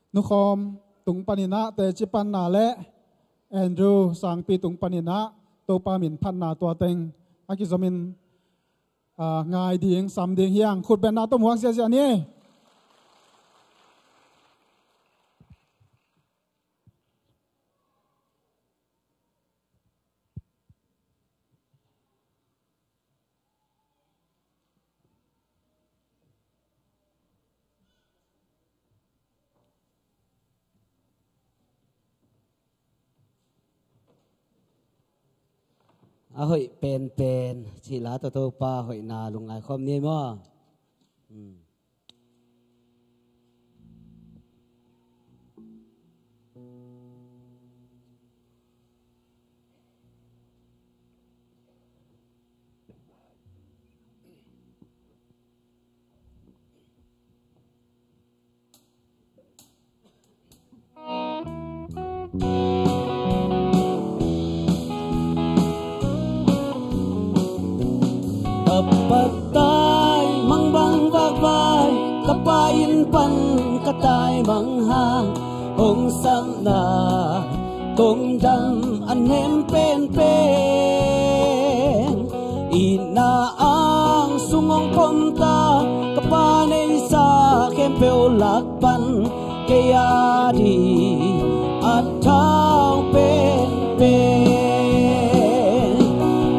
nukhawm tung panin ah teci panna le Andrew sangpi tung panin ah Topa min phatna tua teng a kizomin, ah, ngai ding, sam ding hi hang. Khutbetna tawh muak ziahziah ni. A hoih penpen cih la tawh Topa hoihna lungngai khawm ni maw? Hmm. A pattai mangbang vakvai, ka Pa inn pan ka tai mang hang, hong sapna tongdam a nem penpen. Itna ang sung hong pom ta, ka Pa neihsa khempeuh lak pan kei a ding a thau penpen.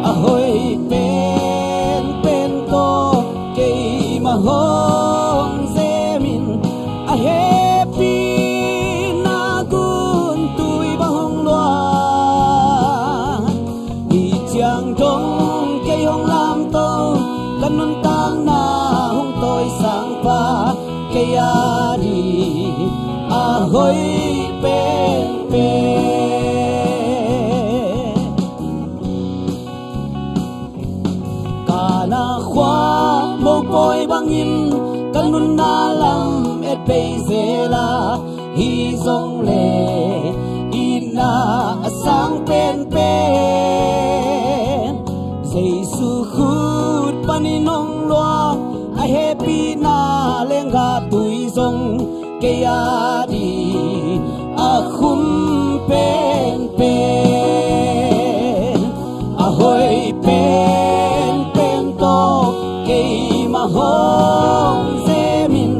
A hoih penpen tawh keimah hong zemin a he Na hong tawisang pa, kei a ding a hoih penpen. Kana khua mopawi bangin ka nunna lam et bei zel a, hi zong le itna a sang penpen Jesu khut panin hong luang, a hehpihna lenggah tui zong kei a ding a khum penpen. A hoih penpen tawh keimah hong zemin,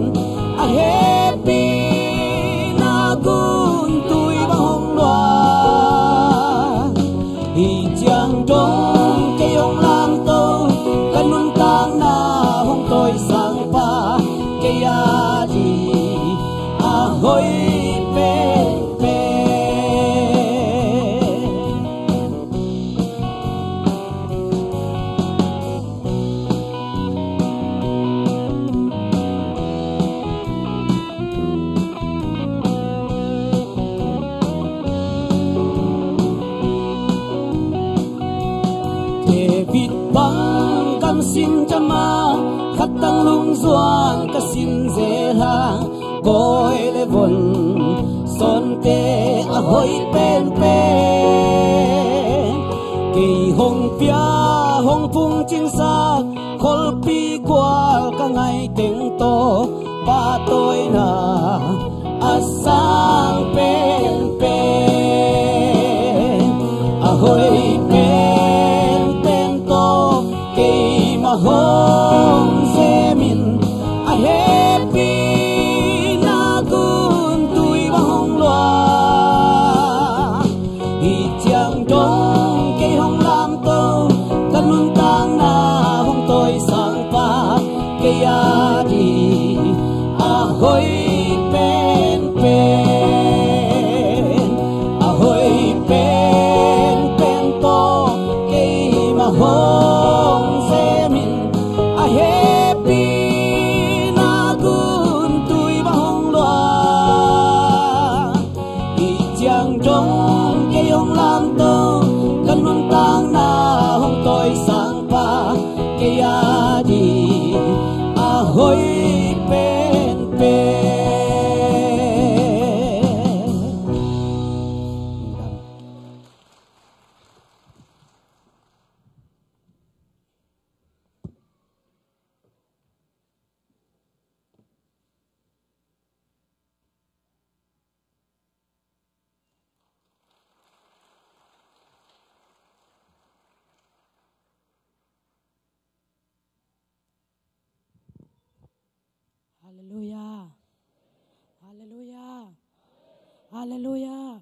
a hehpihna gun tui bang hong luang. Hi ciang dong kei hong lamto, ka nuntakna hong tawisang pa, kei a ding a hoih penpen. David bang kam sin cama, khat tang lungzuang ka sin zel a, kawi le von sawnte a hoih penpen. Kei hong pia hong phungcingsak kholpi gual ka ngaih teng tawh pahtawina a sang penpen. A hoih penpen tawh keimah hong zemin, a hehpihna gun tui bang hong luang. Hi ciang dong kei hong lamto, ka nuntakna hong tawisang pa, kei a ding a hoih penpen. A hoih penpen tawh keimah hong zemin, a hehpihna gun tui bang hong luang. Hi ciang dong kei hong lamto, ka nuntakna hong tawisang pa, kei a ding a hoih penpen. Halleluiah. Halleluiah. Halleluiah.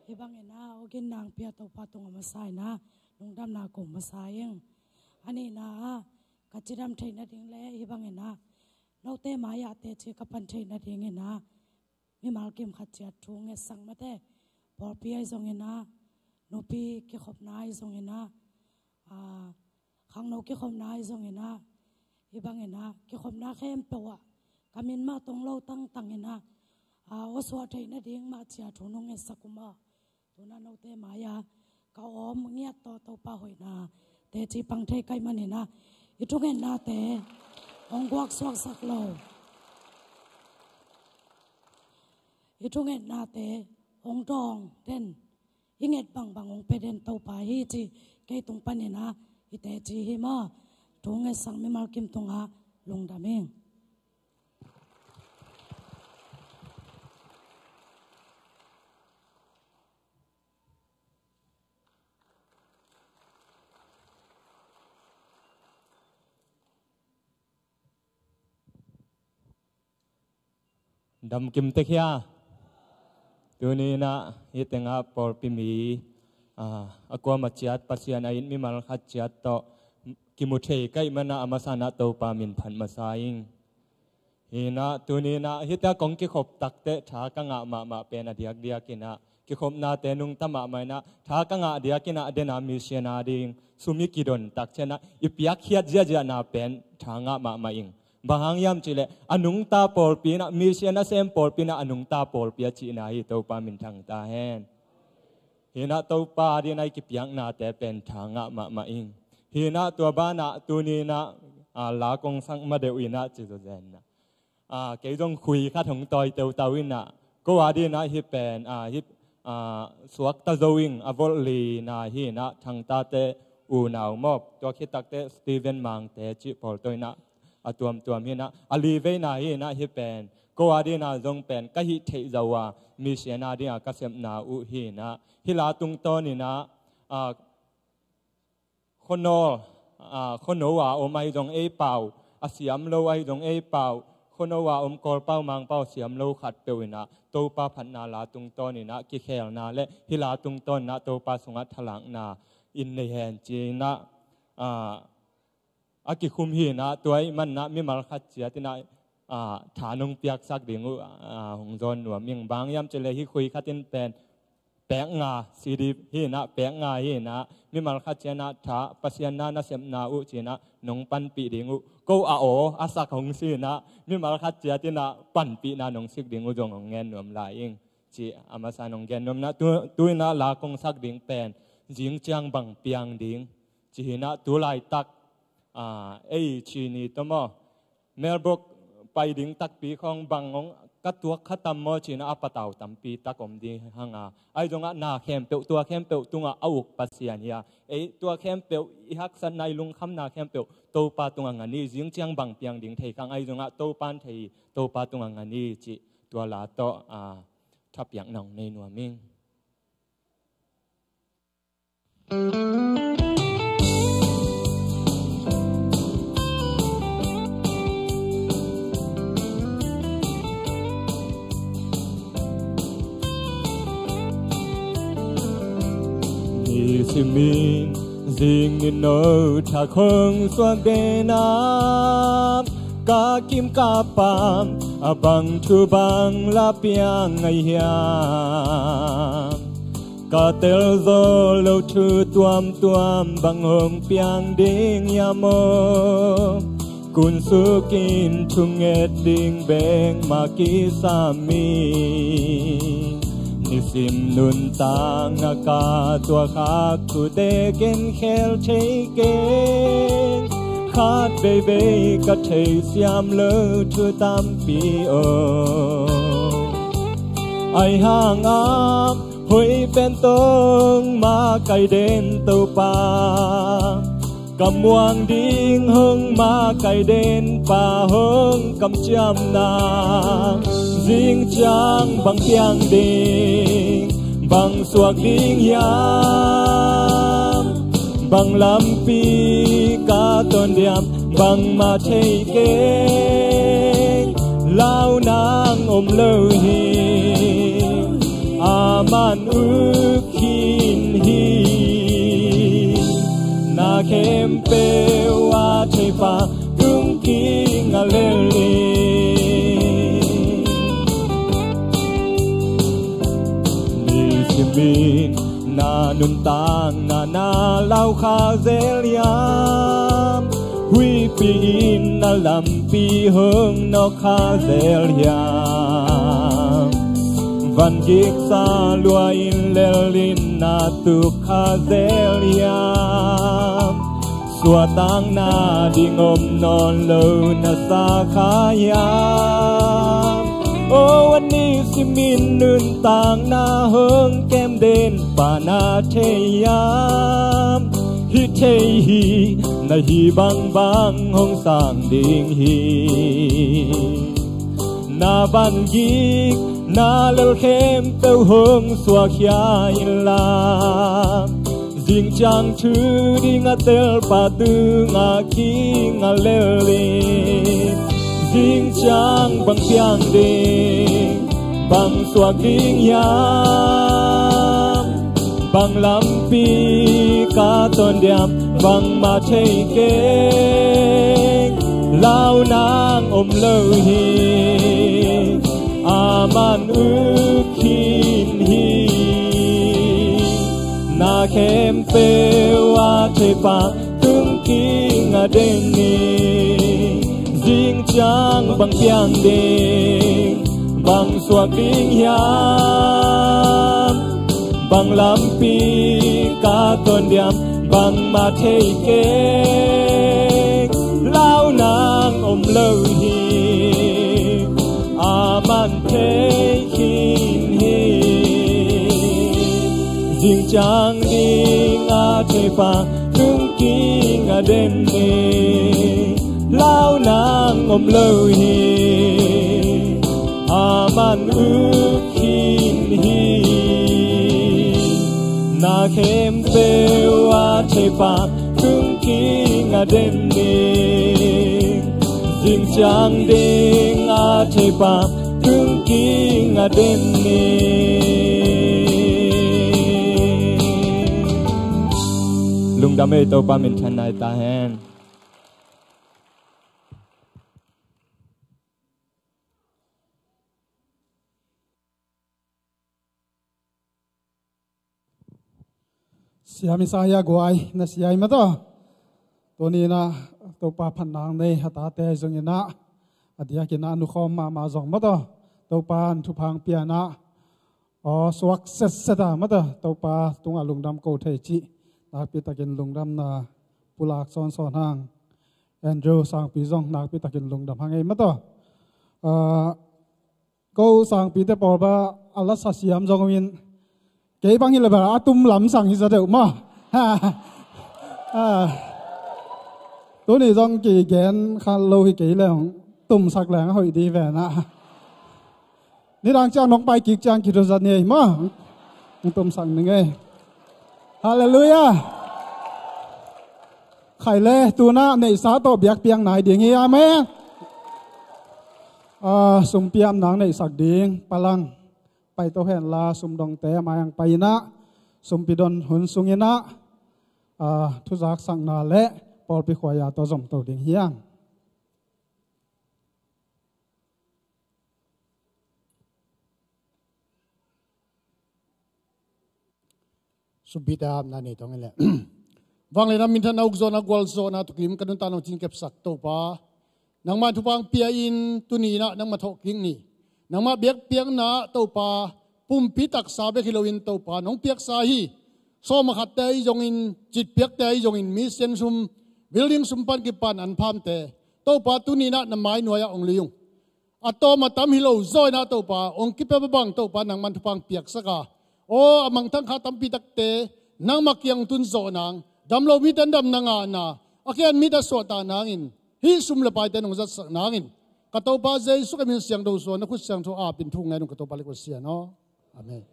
Hih bangin ah, ogin nang pia Topa tungah masa in ah, lungdamna ko masa ing. A nihna ah, ka cidam theih nading le hih bangin ah, note mai-ah teci ka pan theih nadingin ah, mimal kim khat ciat thu ngetsak mate, pawlpi ahi zongin ah, nupi kikhopna ahi zongin ah, aa, khangno kikhopna ahi zongin ah, hih bangin ah, kikhopna khempeuh ah, ka min mah tong lo tangtangin ah, aa, aw suah theih nading mah ciat thu nong ngetsak uh maw. Tu-in ah note mai-ah ka om ngiat tawh Topa hoihna teci pang thei ka hih manin ah, i thungetnate hong guaksuaksak lo, i thungetnate hong dawng den, i nget bangbang hong pia den Topa hi ci, kei tung panin ah i teci hi maw. Thu ngetsak mimal kim tungah lungdam ing. Dam kim tek hia? Tuni in ah hih tengah pawlpi mi, ah, a kuamah ciat Pasian a it mimal khat ciat tawh kimu thei ka hih manin ah, a masa in ah Topa min phat masa ing. Hi in ah tuni in ah hih tengah kong kikhop takteh tha ka ngah mahmah pen a diakdiak in ah, kikhopnate nungta mahmah inah, tha ka ngah diakinah dena mission a ding sum i kidon takcianah i piakkhiat ziahziahna pen tha ngah mahmah ing. Bang hang hiam cihleh a nungta pawlpi inah, mission a sem pawlpi inah a nungta pawlpi a cihna hi. Topa minthang ta hen. Hinah Topa dinah i kipiaknate pen tha ngah mahmah ing. Hinah tua banah tuninah a, la kong sak ma deuh inah ci zawzenna. A, kei zong khui khat hong tawi teutau inah, ko a dinah hih pen a, hih a, suakta zo ing. A volh lina hinah Thangtate unau mawk, tua khit takteh Stephen Mangte cih pawl tawh inah a tuamtuam hinah, a liveina hinah hih pen ko a dinah zong pen ka hih theih zo a, mission a dinah ka sepna uh hinah. Hih la tungtawn inah a, khuano, a, khuano a om ahi zong ei pau, a siam lo ahi zong ei pau, khuano a om Kawlpau Mangpau siam lo khatpeuh inah Topa phatna la tungtawn inah kikhelna le hih la tungtawn inah Topa sungah thalakna in nei hen ci inah, a, a kikhum hinah. Tua ahih manah mimal khat ciat inah a, tha nong piaksak ding uh a, hong zawn nuam ing. Bang hang hiam cihleh hih khui khat in pen pek nga, C D hinah pek nga hinah, mimal khat cianah tha Pasian na nasepna uh cinah nong panpih ding uh. Ko a aw a sak hong si inah mimal khat ciat inah panpihna nong sik ding uh zong hong ngen nuam lai ing. Ci a masa nong gen nuam inah, tu, tu inah la kong sak ding pen zing ciang bang piang ding ci hinah. Tu laitak a, ei ci ni tawh maw, Melbourne pai ding takpi khawng bang hong ka tuak kha tam maw cinah a patau tampi tak om ding hang a. Ahi zongah na khempeuh, tua khempeuh tungah a uk Pasian hi a. Ei tua khempeuh i haksatna, i lungkhamna khempeuh Topa tungah ngan hi. Zing ciang bang piang ding thei khang, ahi zongah Topa in thei hi, Topa tungah ngan hi cih tua la tawh a, thapiakna hong nei nuam ing. Nisimin zing nino tha khong suak denam, ka kim ka pam a bang thu bang la piang ngai hiam? Ka telzaw lo thu tuamtuam bang hong piang ding hiam aw? Kun sukin thunget ding bek mah kisam hi. Nisim nuntakna ka tuak khak thute ken khel thei keng. Khat veivei ka theisiam lo thu tampi om. Ahi hangah hoih pen tawng makaih den Topa, ka muang ding hong makaih den Pa hong kamciamna. Zing ciang bang piang ding, bang suak ding hiam? Bang lampi ka tawn diam? Bangmah thei keng, lau nang om lo hi. Aman uk khin hi. Na khempeuh a thei Pa tung kik a lel hi. Nisimin na nuntakna na lau kha zel hiam? Huihpi in na lampi hong nawk kha zel hiam? Van giksa lua in lel in na tuk kha zel hiam? Suahtakna ding om nawn lo na sa kha hiam? O, a nisimin nuntakna hong kem den Pa na thei hiam? Hi thei hi, na hi bangbang hong sang ding hi. Na van gik na lel khempeuh hong suahkhia inla, zing ciang thu ding a tel Pa tungah kik a lel hi. Zing ciang bang piang ding, bang suak ding hiam? Bang lampi ka tawn diam? Bangmah thei keng, lau nang om lo hi. Aman uk khin hi. Khempeuh a thei pah tung kingah den ni. Zing ciang bang piang ding, bang suak ding hiam, bang lampi ka tuan diam, bangmah thei keng. Lau nang om lo hi, a man thei khin hi. Zing ciang ding a thei pah tung kingah den ni. Lau nang om lo hi, a man uk khin hi. Na khempeuh a thei pah tung kingah den ni. Zing ciang ding a thei pah tung kingah den ni. Lungdam ei, Topa minthanna hi ta hen. Siam Isaiah guai na siam mataw. Tuni inah Topa phat nang nei a tate zong inah, a diak inah nukhawm mahmah zong mataw, Topa in thupha hong pia inah, aw, suak setset a mataw, Topa tungah lungdam ko thei cih nakpi takin lungdamna pulak sawnsawn hang. Andrew sangpi zong nakpi takin lungdam hang ei mataw. Ah, ko sangpite pawl bel a la sa siam zong uh in, kei bang hi leh bel a tum lam sang hi zaw deuh maw. Ah, tuni zong kigen kha lo hi kei leh hong tumsak leng a hoih ding hi ve inah. Nidang ciang nong pai kik ciang kithu zat ni ei maw. Hong tumsak ning ei. Halleluiah. Khai le, tu inah neihsa tawh biakpiak nai ding hi. Amen. Ah, sumpiam nang neihsak ding palang pai to hen la, sumdongte a mai-ah pai inah, sumpi don hun sung inah, ah, thuzaksakna le pawlpi khuaia tawh zomto ding hi hang. Sumpi te hapna nei tawh ing ei leh. Vangliatna, minthanna, ukzawhna, gualzawhna, thukim ka nuntak nong cingkepsak Topa, nangmah thupha hong pia in, tuni inah nangmah thawhkik ni. Nangmah biakpiakna Topa, pumpi taksa bek hi loin Topa nong piaksa hi. Sawm a khatte ahi zongin, citpiakte ahi zongin, mission sum, building sum pan kipan anphamte, Topa tuni inah na mai nuai-ah hong lui ung. A tawm a tam hi lo zaw inah Topa, hong kipia bang Topa nangman thupha hong piaksak a, aw, a mangthang kha tampi takte nangmah kiang tun zawh nang, dam lo mite in damna ngahna, a kian mite suahtak nangin, hih sum le paite nong zatsak nangin, ka Topa Jesu ka min siangtho suang na khut siangtho apin thu ngen ung ka Topa le ka Pasian aw. Amen.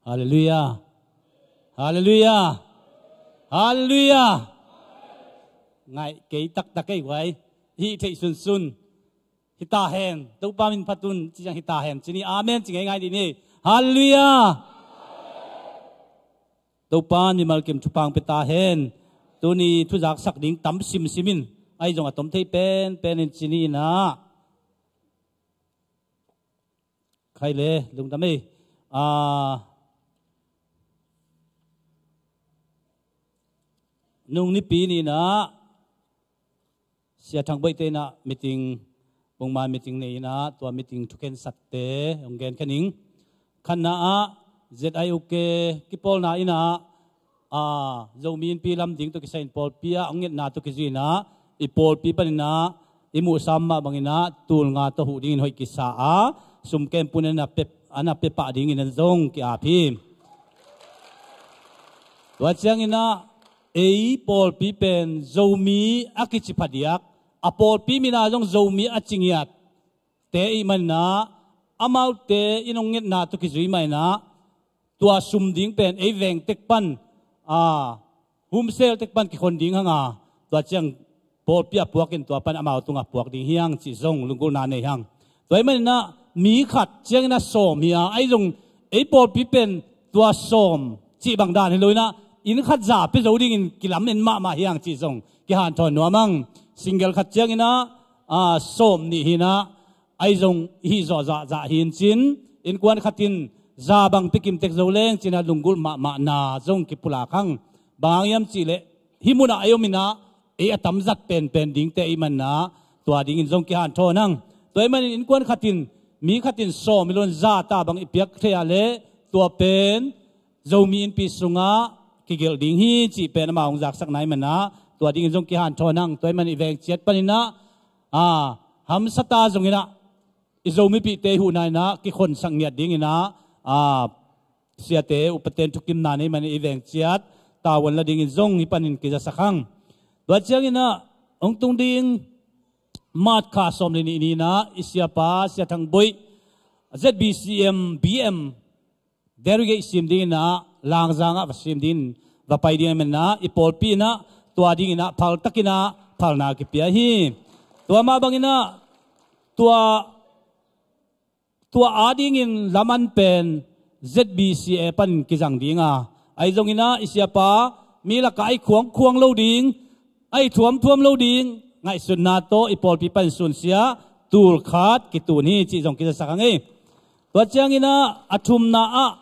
Halleluiah. Halleluiah. Halleluiah. Ngaih kei taktak ei guai. Hih theih sunsun. Hi ta hen. Topa min phat un ci ciang hi ta hen ci ni. Amen ci ngeingai dih ni. Halleluiah. Topa in mimal kim thupha hong pia ta hen. Tuni thuzaksak ding tam simsim in, ahi zong a tom thei penpen in ci ni inah. Khai le, lungdam ei. Ah, nung nipi ni inah, Sia Thang Boih te inah meeting, pongman meeting nei inah, tua meeting thukhensakte hong genkhen ing. Khatna ah Z I O K kipawlna inah, ah, Zomi Innpi lam ding tawh kisai in pawlpi ah hong ngetna tawh kizui inah, i pawlpi pan inah i muhsa mah bang inah tul nga tawh huh dingin hoih kisa a, sum khempeuh in a na pia, a na pia pah dingin zong ki-ap hi. Tua ciang inah, ei pawlpi pen Zomi a kici phadiak, a pawlpi min ah zong Zomi a ci ngiatte ahih man inah, amaute in hong ngetna tawh kizui mah inah, tua sum ding pen ei veng tek pan, a, home cell tek pan kikhon ding hang a, tua ciang pawlpi a puak in tua pan amau tungah puak ding hi hang cih zong lunggulhna nei hang. Tua ahih man inah mi khat ciang inah sawm hi a, ahi zong Ei pawlpi pen tua sawm cih bang dan hi lo inah, inn khat za pia zo dingin kilamen mahmah hi hang cih zong kihanthawn nuam ang. Single khat cianginah, a, sawm nih hinah, ahi zong hih zawh zahzah hi in cin, innkuan khatin za bang pia kim tek zo leng cinah lunggulh mahmahna zong kipulak hang. Bang hang hiam cihleh hih munah ei om inah, ei a tamzat penpen dingte i hih manah tua dingin zong kihanthawn ang. Tua ahih manin innkuan khatin, mi khatin sawm hi lo in za ta bang i piak thei ah leh tua pen Zomi Innpi sungah kigelh ding hi cih pen amau hong zaksakna ahih manah tua dingin zong kihanthawn ang. Tua ahih manin i veng ciat paninah, a, hamsa ta zonginah i Zomipihte i huhna inah kikhonsak ngiat dinginah, a, siate upate in thukimna nei manin i veng ciat tavuan la dingin zong hih panin kizasak hang. Tua cianginah hong tung ding March kha sawm le nih ni inah i siapa Sia Thang Boih, Z B C M B M delegate sim dinginah Langzangah va sim dingin va pai ding ahih manah i pawlpi inah tua dinginah phaltakinah phalna kipia hi. Tua mah banginah tua tua adingin laman pen Z B C A pan kizang dinga, ahi zonginah i siapa mi lakah ahi khuangkhuang lo ding, ahi thuamthuam lo ding ngaihsutna tawh i pawlpi pan sunsia tul khat kitun hi cih zong kizasak ang ei. Tua cianginah a thumna ah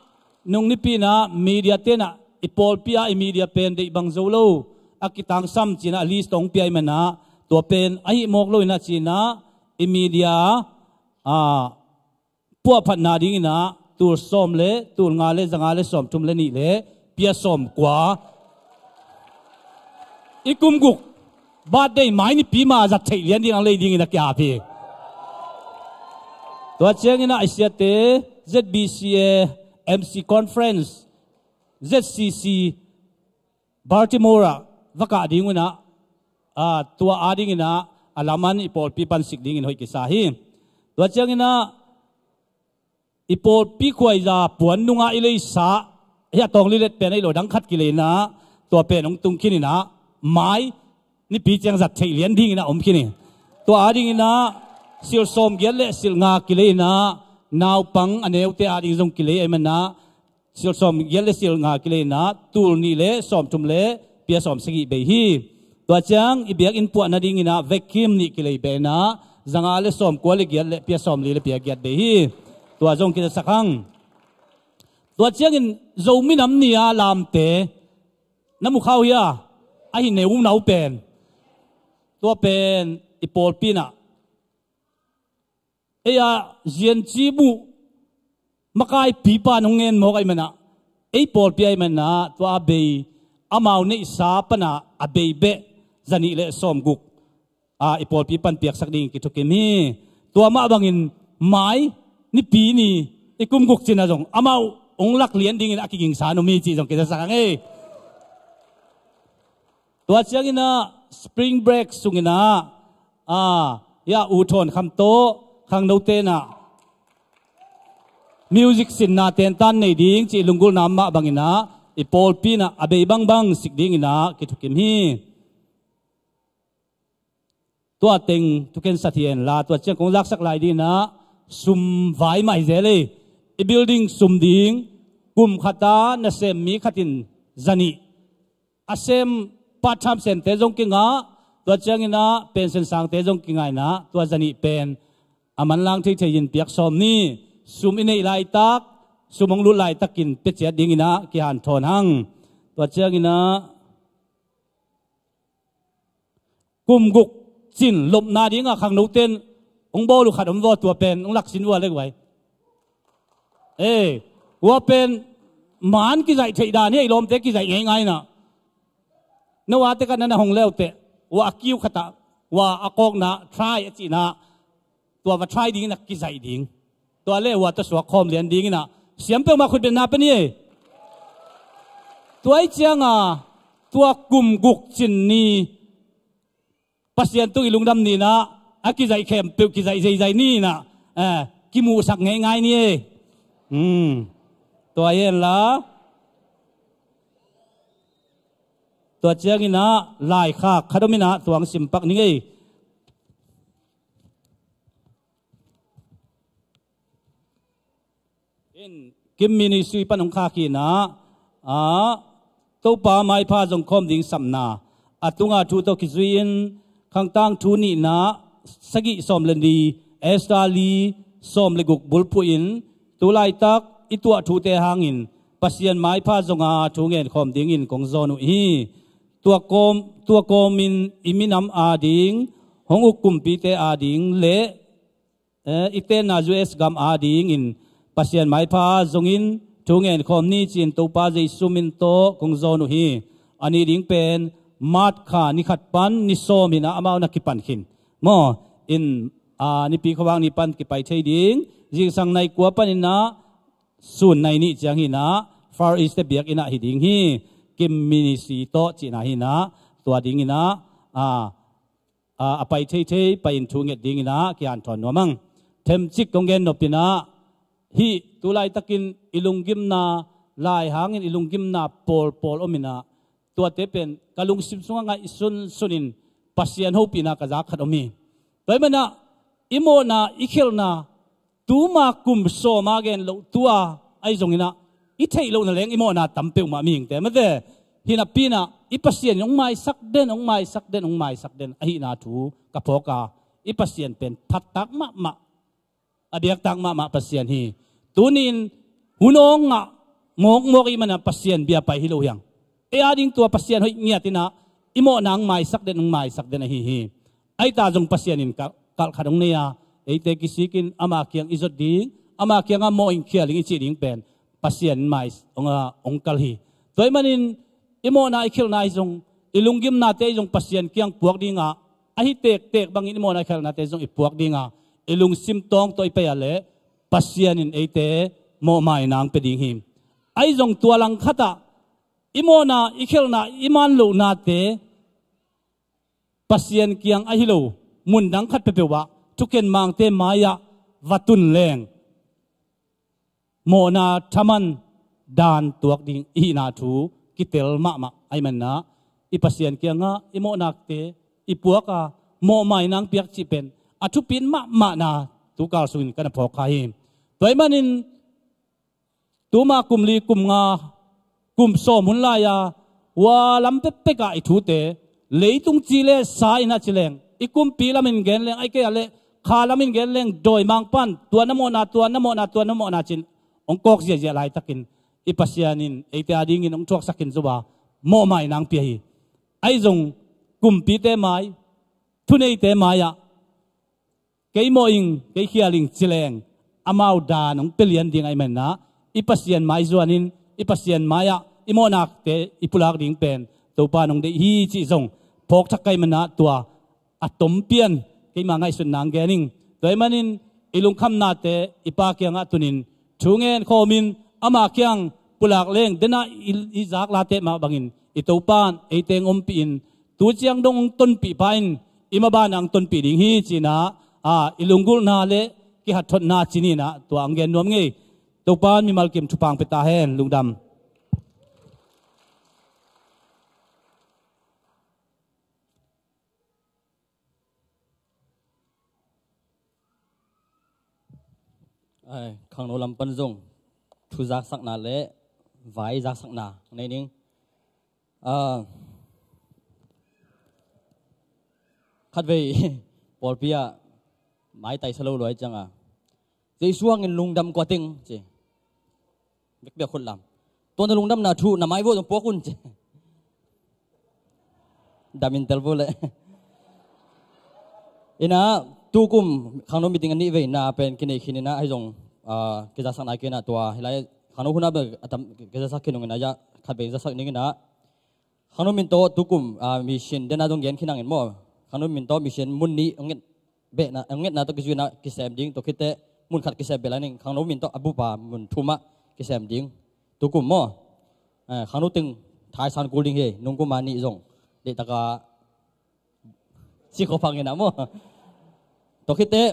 nung nipi inah media tenah i pawlpi ah i media pen deih bang zo lo a kitangsam cinah a list hong pia ahih manah tua pen ahi mawk lo inah cinah i media, a, puahphatna dinginah tul sawm le tul nga le za nga le sawm thum le nih le pia sawm kua. I kum guk birthday mai nipi ma zat theih lian ding ang lei dingin a kiap hi. Tua cianginah i siate Z B C A M C Conference, Z C C Baltimore ah va kah ding unah, a, tua adinginah a laman i pawlpi pan sik dingin hoih kisa hi. Tua cianginah i pawlpi khuaiza puan nungah i leisa, hih a tawng lilet pen ahi lo dang khat kileina, tua pen hong tung khin inah mai nipi ciang zat theih lian dinginah om khin hi. Tua adinginah silh sawm giat le silh nga kileina, naupang a neute ading zong kilei ahih manah silh sawm giat le silh nga kileina tul nih le sawm thum le pia sawm sagih bei hi. Tua ciang i biakinn puah nadinginah vacuum nih kilei behna za nga le sawm kua le giat le pia sawm li le pia giat bei hi. Tua zong kizasak hang. Tua ciangin Zomi Nam Ni a lamte na mu khau hi a, ahi ne um nau pen, tua pen i pawlpi inah ei a ziancibuh makaipipa nong ngen mawk ahih manah ei pawlpi ahih manah tua a bei amau neihsa pana a bei beh zanih le sawmguk, a, i pawlpi pan piaksak ding kithukim hi. Tua mah bangin mai nipi ni i kum guk cinah zong amau hong lak lian dingin a kigingsa nuam hi cih zong kizasak ang ei. Tua cianginah spring break sunginah, a, ya U Thawn Kham tawh khangno tenah music sinna tentan nei ding cih lunggulhna mah banginah i pawlpi inah a bei bangbang sik dinginah kithukim hi. Tua teng thukhensat hi en la, tua ciang kong zaksak lai dinginah sum vai mah hi zel ei. I building sum ding kum khata nasem mi khatin zanih a sem, part time semte zong kingah, tua cianginah pension sangte zong kingah inah tua zanih pen a manlang theithei in piak sawm ni. Sum i neih laitak, sum hong lut laitakin pia ciat dinginah kihanthawn hang. Tua cianginah kum guk cin lopna dinga khangno ten hong bawl uh khat om vaw, tua pen hong laksin vua le guai. Ee, ua pen man kizaih theih dan hi, ei lawmte kizaih ngeingai inah. No a te khat na na hong leuteh, ua a kiu khatah, ua a kawkna try a cihnah, tua va try dinginah kizaih ding. Tua le ua tawh suak khawm lian dinginah siam peuhmah khutbetna pe ni ei. Tua ih cianga tua kum guk cin ni Pasian tung i lungdam ninah a kizaih khempeuh kizaih zeizai ninah, eh, kimuhsak ngeingai ni ei. Hmm. Tua hi henla, tua cianginah laikhak khat om inah tua hong simpak ning ei. In Kim Ministry pan hong khak hi in ah, a, Topa maipha zong khawm ding sapna a tunga thu tawh kizui-in, Khangtang thu nihna sagih sawm le li, Esther li sawm le guk bulphuh in, tu laitak i tuah thute hangin Pasian maipha zonga thu ngen khawm dingin kong zawn uh hi. Tua kawm, tua kawmin i minam ading, hong uk kumpite ading le, eh, i tenna U S gam adingin Pasian maipha zongin thu ngen khawm ni ci-in Topa Jesu min tawh kong zawn uh hi. A nih ding pen March kha ni khat pan ni sawm hi in ah, amau na kipan khin maw? In, a, Nipi khuavak ni pan kipai thei ding. Zingsang nai kua panin ah sun nai nih ciang hi in ah, Far East te biakinn ah hi ding hi. Kim Ministry tawh cihna hi in ah, tua dingin ah, a, a, a pai theithei pai-in thu nget dingin ah kihanthawn nuam ang. Themcik kong gen nop in ah, hih tu laitakin i lunggimna, lai hangin i lunggimna pawlpawl om in ah, tuate pen ka lungsim sungah ngaihsun sunin Pasian hopihna ka zak khat om hi. Tua ahih manin ah i mawhna, i khelhna, tuma kum sawma gen loh tua ahi zongin ah, i theih lohna leng i mawhna tam peuhmah mihingte mate. Hi napi in ah i Pasian in hong maisak den, hong maisak den, hong maisak den ahihna thu ka phawk a, i Pasian pen phattak mahmah, a biaktak mahmah Pasian hi. Tuni-in hun hong ngah mawkmawk i hih manin ah Pasian bia pai hi lo hi hang. Ei ading tua Pasian hoih ngiat in ah i mawhna hong maisak den, hong maisak den ahi hi. Ahi ta zong Pasian in kal, kal khat hong nei a, eite kisikin ama kiang i zot ding, ama kiangah mawh in khial in i cih ding pen Pasian in mai, hong, a, hong kal hi. Tua ahih manin i mawhna, i khelhna hi zong, i lunggimnate hi zong Pasian kiang puak ding a, ahi tektek bangin i mawhna, i khelhnate zong i puak ding a, i lungsim tawng tawh i pai a leh Pasian in eite mawhmaina hong pia ding hi. Ahi zong tua langkhat ah i mawhna, i khelhna, i man lohnate Pasian kiang ahi lo mun dang khat peuhpeuh ah, thuken mangte mai-ah va tun leng mawhna thaman dan tuak ding i hihna thu kitel mahmah ahih manin ah, i Pasian kiangah i mawhnate i puak a, mawhmaina hong piak cih pen a thupi mahmahna tu kal sungin ka na phawk kha hi. Tua ahih manin tuma kum li, kum nga, kum sawm hun lai-a, hua lam pekpek ah i thute, leitung ci le sa in ah ci leng, i kumpi lamin gen leng, ahih kei a leh kha lamin gen leng, dawimangpa'n tua na mawhna, tua na mawhna, tua na mawhna ci-in hong kawk ziahziah laitakin, i Pasian in eite adingin hong thuaksak in zo a, mawhmaina hong pia hi. Ahi zong kumpite mai, thuneite mai-ah, kei mawh ing, kei khial ing ci leng, amau dan hong pia lian ding ahih manin ah, i Pasian mai zuanin, i Pasian mai-ah i mawhnate i pulak ding pen Topa'n hong deih hi cih zong phawk thak ka hih manin ah, tua a tom pian keima ngaihsutna hong gen ing. Tua ahih manin i lungkhamnate i Pa kiangah tunin thu ngen khawmin, ama kiang pulak leng, den ah i, i zak late mah bangin i Topa'n eite hong ompih in, tu ciang dong hong tonpih pah in, i maban ah hong tonpih ding hi ci-in ah, a, i lunggulhna le kihathotna ci-in ah tua hong gen nuam ing ei. Topa'n mimal kim thupha hong pia ta hen. Lungdam. Ai, khangno lam pan zong thu zaksakna le vai zaksakna nei ning. Ah, khatvei pawlpi ah maitai sa lo lua ciangin, "Jesu hangin lungdam kua teng," ci. Bekbek khut lam. "Tua na lungdamna thu na mai vuah zong puak un," ci. Dam in tel vua leh. In ah, tukum khangno meeting a nih vei na pen kinei khin in ah, ahi zong, ah, kizaksak nai kei in ah, tua hi lai khangno hun ah bel a tam kizaksak khin ung in ah, khatvei zaksak ning in ah. Khangno min tawh tukum, ah, mission den ah zong gen khin hang in maw. Khangno min tawh mission mun nih hong nget behna, hong ngetna tawh kizui in ah kisem ding, tua khit teh mun khat kisem beh lai ning, khangno min tawh a bup a mun thum ah kisem ding. Tukum maw. Eh, khangno teng thaisan kul ding hi, nungkum a nih zong deihtak a ci khop hang in ah maw. Tua khit teh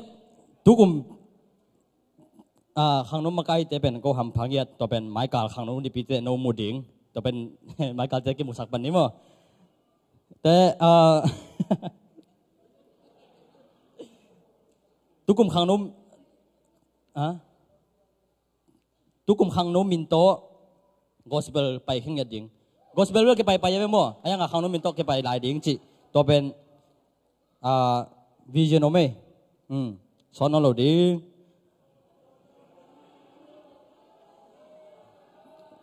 tukum, ah, khangno makaite pen ko hampha ngiat, tua pen maikal khangno nipite no mu ding. Tua pen maikalte kimusak pan ni maw. Te, ah, tukum khangno, ah, Tukum khangno min tawh gospel pai khin ngiat ding. Gospel bel kipai pai a ve maw. A hiang a khangno min tawh kipai lai ding cih. Tua pen, ah, vision om ei. Hmm. Sawt nawn lo ding.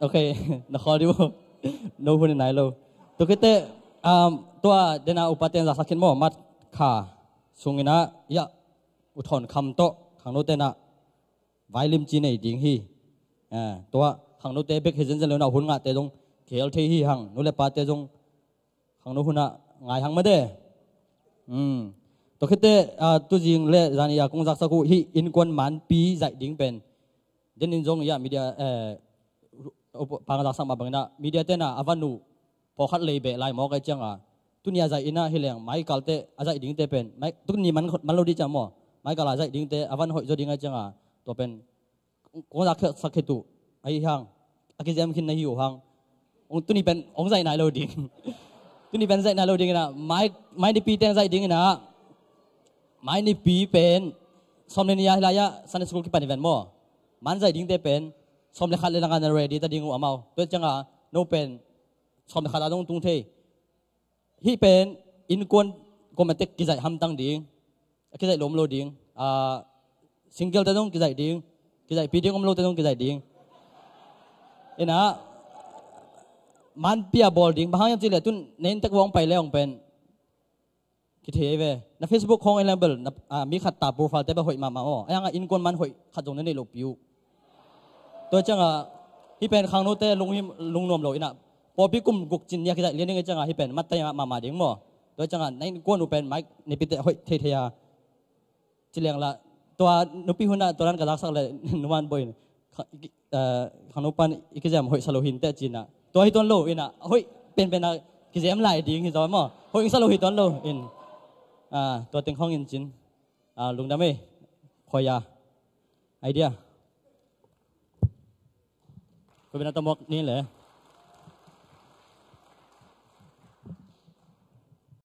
Ok, na khawl dih maw. No hun nai lo. Tua khit teh, um, tua dena upa ten zaksak khin maw. Mat kha sungin ah, ya, U Thawn Kham tawh khangno ten ah vai limci nei ding hi. Ah, tua khangnote bek hi zenzen lo in ah hun ngahte zong khel thei hi hang. Nu le pate zong khangno hun ah ngai hang mah de. Hmm. Tua khit teh, ah, tuzing le zani a kong zaksak uh hih innkuan manpi zaih ding pen. Denin zong ya media, eh, pang zaksak mah bangin ah media ten ah a van uh pawlkhat lei beh lai mawk ahih ciangin ah, tuni a zaih in ah hi leng mai kal teh a zaih dingte pen, mai, tuni man, man lo dih ciang maw, mai kal a zaih dingte a van hoih zaw ding ahih ciangin ah, tua pen kong zaksak khit uh ahi hang, a kiziam khin na hi uh hang. Tuni pen hong zaih nai lo ding. Tuni pen zaih nai lo ding in ah, mai, mai nipi teng zaih ding in ah, mai nipi pen sawm le nih a hi lai ah Sunday school kipan hi ven maw. Man zaih dingte pen sawm le khat le lang a na ready ta ding uh amau. Tua ciangin ah no pen sawm le khat a dong tung thei. Hih pen innkuan kua mah tek kizaih hamtang ding. A kizaih lo om lo ding. Ah, single te dong kizaih ding. Kizaihpih ding om lo te dong kizaih ding. In ah, manpi a bawl ding. Bang hang hiam cih leh tun na inn tek vawng pai le hong pen kithei ve. Na Facebook khawng en leng bel, na, ah, mi khat ta profile te bel hoih mahmah aw. A hiang a innkuan man hoih khat zong na neih lohpi uh. Tua ciangin ah, hih pen khangnote lunghim, lungnuam lo in ah, pawlpi kum guk cin ni a kizaih lian ding ahih ciangin ah, hih pen mat tai mahmah ding maw. Tua ciangin ah, na innkuan uh pen mai nipi teh hoih theithei a. Ci leng lah, tua nupi hun ah, tua dan ka zaksak le, numan boy in, kha-, eh, khangno pan i kiziam hoih sa lo hi inteh ci in ah. Tua hi tuan lo in ah, hoih penpen a kiziam lai ding hi zaw maw. Hoih sa lo hi tuan lo in. Ah, tua teng khawng in cin. Ah, lungdam ei. Khoi a. Idea. Ko bina tamok ni le.